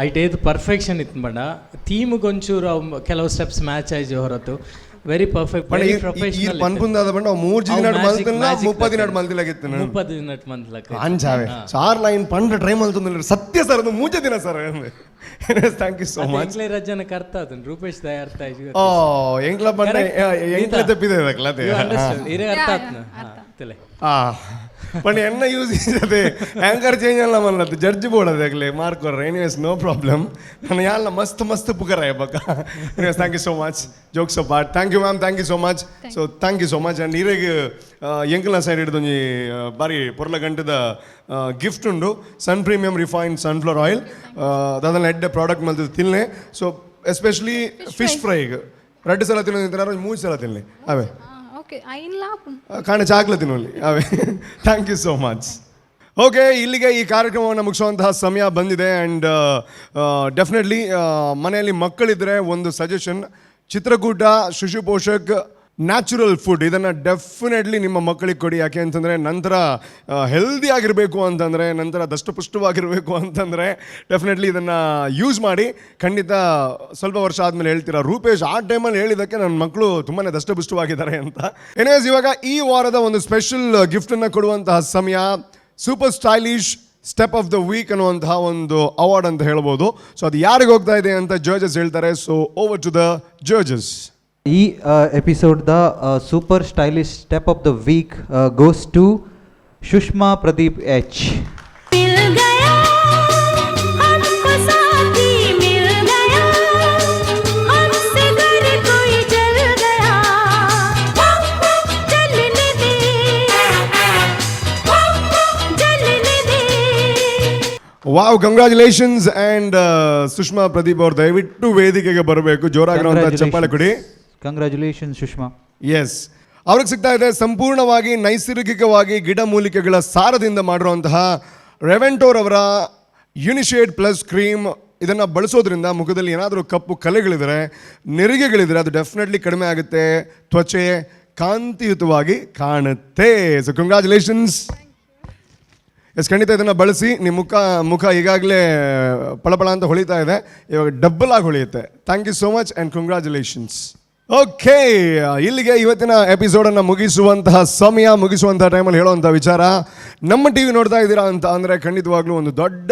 ಐಟ್ ಏತ್ ಪರ್ಫೆಕ್ಷನ್ ಇತ್ತು ಪಂಡ ಥೀಮ್ಗೆ ಒಂಚೂರು ಅವು ಕೆಲವು ಸ್ಟೆಪ್ಸ್ ಮ್ಯಾಚ್ ಆಯ್ಜಿ ಹೊರತು ವೆರಿ ಪರ್ಫೆಕ್ಟ್. ಪಂಡ ಈ ಪನ್ಪುಂದಾದ ಪಂಡ 3 ದಿನ ಮಲ್ತಿನ, 30 ದಿನ ಮಲ್ತಿಲಾಗಿತ್ತು. 30 ದಿನ ಮಂತ್ಲಕ್ಕ. ಅಂಚಾವೆ ಸಾರ್ ಲೈನ್ ಪಂಡ ಟ್ರೈ ಮಲ್ತೊಂದಿಲ್ಲ ಸತ್ಯ ಸರ್, ಅದು 3 ದಿನ sir. Thank you so much. ಎಂಕ್ಲೆ ರಜನ ಅರ್ಥ ಆತನ್ ರೂಪೇಶ್ ದಯ ಅರ್ಥ ಆಯ್ತು. ಓ, ಎಂಕ್ಲ ಪಂಡ ಎಂಕ್ಲ ತಪ್ಪಿದೆ ಅದೇ. ಇರೇ ಅರ್ಥ ಆತ್ನ ತಲೆ. ಆ ಪಂಡ ಎನ್ನ ಯೂಸ್ ಅದೇ ಆಂಕರ್ ಚೇಂಜ್ ಅಲ್ಲ ಮಲ್ಲತ್ತು ಜಡ್ಜ್ ಬೋರ್ಡ್ ಅದೇ ಆಗಲಿ ಮಾರ್ಕ್ ಕೊರ್ರೆ. Anyways, no problem. ನಾನು ಯಾಲ್ಲ ಮಸ್ತ್ ಮಸ್ತ್ ಪುಗರ ಬಕ್ಕ. Anyways, thank you so much. Jokes apart, thank you, ma'am. Thank you so much. So thank you so much. And ಇರೆಗ್ ಎಂಕಲ್ನ side ಹಿಡಿದೊಂಜಿ ಬಾರಿ ಪೊರ್ಲ ಗಂಟದ ಗಿಫ್ಟ್ ಉಂಡು, ಸನ್ premium refined sunflower oil. ದಾದನ ಎಡ್ಡೆ ಪ್ರಾಡಕ್ಟ್ ಮಲ್ತದ ತಿನ್ನೆ. So especially fish ಫ್ರೈಗ್ 2 ಸಲ ತಿನ್ನೋದು, 3 ಸಲ ತಿನ್ಲಿ ಅವೇ. ಓಕೆ, ಐನ್ಲಾ. ಕಾಣ ಚಾಕ್ಲ ತಿನ್ನೋಲಿ ಅವೇ. Thank you so much. Okay, ಇಲ್ಲಿಗೆ ಈ ಕಾರ್ಯಕ್ರಮವನ್ನು ಮುಗಿಸುವಂತಹ ಸಮಯ ಬಂದಿದೆ. ಆ್ಯಂಡ್ ಡೆಫಿನೆಟ್ಲಿ ಮನೆಯಲ್ಲಿ ಮಕ್ಕಳಿದ್ರೆ ಒಂದು ಸಜೆಷನ್, ಚಿತ್ರಕೂಟ ಶಿಶು ಪೋಷಕ್ ನ್ಯಾಚುರಲ್ ಫುಡ್, ಇದನ್ನು ಡೆಫಿನೆಟ್ಲಿ ನಿಮ್ಮ ಮಕ್ಕಳಿಗೆ ಕೊಡಿ. ಯಾಕೆ ಅಂತಂದರೆ ನಂತರ ಹೆಲ್ದಿ ಆಗಿರಬೇಕು ಅಂತಂದರೆ, ನಂತರ ದಷ್ಟಪುಷ್ಟವಾಗಿರಬೇಕು ಅಂತಂದರೆ ಡೆಫಿನೆಟ್ಲಿ ಇದನ್ನು ಯೂಸ್ ಮಾಡಿ. ಖಂಡಿತ ಸ್ವಲ್ಪ ವರ್ಷ ಆದಮೇಲೆ ಹೇಳ್ತೀರಾ, ರೂಪೇಶ್ ಆ ಟೈಮಲ್ಲಿ ಹೇಳಿದ್ದಕ್ಕೆ ನನ್ನ ಮಕ್ಕಳು ತುಂಬಾ ದಷ್ಟಪುಷ್ಟವಾಗಿದ್ದಾರೆ ಅಂತ. ಎನಿವೇಸ್, ಇವಾಗ ಈ ವಾರದ ಒಂದು ಸ್ಪೆಷಲ್ ಗಿಫ್ಟನ್ನು ಕೊಡುವಂತಹ ಸಮಯ. Super stylish step of the week ಅನ್ನುವಂತಹ ಒಂದು ಅವಾರ್ಡ್ ಅಂತ ಹೇಳ್ಬೋದು. ಸೊ ಅದು ಯಾರಿಗೆ ಹೋಗ್ತಾ ಇದೆ ಅಂತ ಜಡ್ಜಸ್ ಹೇಳ್ತಾರೆ. So over to the judges. ಈ episode the super stylish step of the week goes to Sushma Pradeep H. मिल गया हमको साथी, मिल गया हमसे गर कोई जल गया, जलने दे, जलने दे. Wow, congratulations. And Sushma Pradeep ಅವರು ದಯವಿಟ್ಟು ವೇದಿಕೆಗೆ ಬರಬೇಕು. ಜೋರಾಗಿರುವಂತಹ ಚಪ್ಪಾಳೆ ಕೊಡಿ. Congratulations, Sushma. S. ಅವ್ರಿಗೆ ಸಿಗ್ತಾ ಇದೆ ಸಂಪೂರ್ಣವಾಗಿ ನೈಸರ್ಗಿಕವಾಗಿ ಗಿಡಮೂಲಿಕೆಗಳ ಸಾರದಿಂದ ಮಾಡಿರುವಂತಹ ರೆವೆಂಟೋರ್ ಅವರ ಯುನಿಶೇಡ್ ಪ್ಲಸ್ ಕ್ರೀಮ್. ಇದನ್ನು ಬಳಸೋದ್ರಿಂದ ಮುಖದಲ್ಲಿ ಏನಾದರೂ ಕಪ್ಪು ಕಲೆಗಳಿದ್ರೆ, ನೆರಿಗೆಗಳಿದ್ರೆ ಅದು ಡೆಫಿನೆಟ್ಲಿ ಕಡಿಮೆ ಆಗುತ್ತೆ, ತ್ವಚೆ ಕಾಂತಿಯುತವಾಗಿ ಕಾಣುತ್ತೆ. ಸೊ ಕಂಗ್ರ್ಯಾಚುಲೇಷನ್ಸ್. ಎಸ್, ಖಂಡಿತ ಇದನ್ನು ಬಳಸಿ. ನಿಮ್ಮ ಮುಖ ಮುಖ ಈಗಾಗಲೇ ಪಳಪಳ ಅಂತ ಹೊಳಿತಾ ಇದೆ, ಇವಾಗ ಡಬ್ಬಲ್ ಆಗಿ ಹೊಳೆಯುತ್ತೆ. Thank you so much and congratulations. Okay, ಇಲ್ಲಿಗೆ ಇವತ್ತಿನ ಎಪಿಸೋಡನ್ನು ಮುಗಿಸುವಂತಹ ಸಮಯ. ಮುಗಿಸುವಂತಹ ಟೈಮಲ್ಲಿ ಹೇಳುವಂಥ ವಿಚಾರ, ನಮ್ಮ ಟಿವಿ ನೋಡ್ತಾ ಇದ್ದೀರಾ ಅಂತ ಅಂದರೆ ಖಂಡಿತವಾಗ್ಲೂ ಒಂದು ದೊಡ್ಡ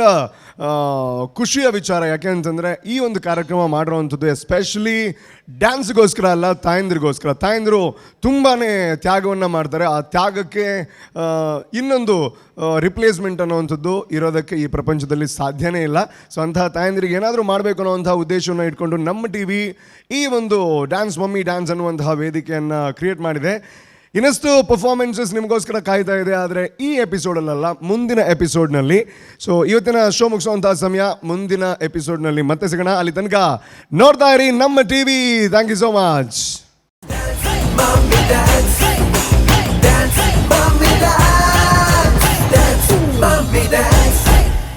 ಖುಷಿಯ ವಿಚಾರ. ಯಾಕೆ ಅಂತಂದರೆ ಈ ಒಂದು ಕಾರ್ಯಕ್ರಮ ಮಾಡಿರುವಂಥದ್ದು ಎಸ್ಪೆಷಲಿ ಡ್ಯಾನ್ಸ್ಗೋಸ್ಕರ ಅಲ್ಲ, ತಾಯಂದ್ರಿಗೋಸ್ಕರ. ತಾಯಂದರು ತುಂಬಾ ತ್ಯಾಗವನ್ನು ಮಾಡ್ತಾರೆ. ಆ ತ್ಯಾಗಕ್ಕೆ ಇನ್ನೊಂದು ರಿಪ್ಲೇಸ್ಮೆಂಟ್ ಅನ್ನುವಂಥದ್ದು ಇರೋದಕ್ಕೆ ಈ ಪ್ರಪಂಚದಲ್ಲಿ ಸಾಧ್ಯನೇ ಇಲ್ಲ. ಸೊ ಅಂತಹ ತಾಯಂದಿರಿಗೆ ಏನಾದರೂ ಮಾಡಬೇಕು ಅನ್ನುವಂಥ ಉದ್ದೇಶವನ್ನು ಇಟ್ಕೊಂಡು ನಮ್ಮ ಟಿವಿ ಈ ಒಂದು ಡ್ಯಾನ್ಸ್ ಮಮ್ಮಿ ಡ್ಯಾನ್ಸ್ ಅನ್ನುವಂತಹ ವೇದಿಕೆಯನ್ನು ಕ್ರಿಯೇಟ್ ಮಾಡಿದೆ. ಇನ್ನಷ್ಟು ಪರ್ಫಾರ್ಮೆನ್ಸಸ್ ನಿಮಗೋಸ್ಕರ ಕಾಯ್ತಾ ಇದೆ. ಆದರೆ ಈ ಎಪಿಸೋಡಲ್ಲ, ಮುಂದಿನ ಎಪಿಸೋಡ್ನಲ್ಲಿ. ಸೊ ಇವತ್ತಿನ ಶೋ ಮುಗಿಸುವಂತಹ ಸಮಯ. ಮುಂದಿನ ಎಪಿಸೋಡ್ನಲ್ಲಿ ಮತ್ತೆ ಸಿಗೋಣ. ಅಲ್ಲಿ ತನಕ ನೋಡ್ತಾ ಇರಿ ನಮ್ಮ TV. Thank you so much. Mummy dance.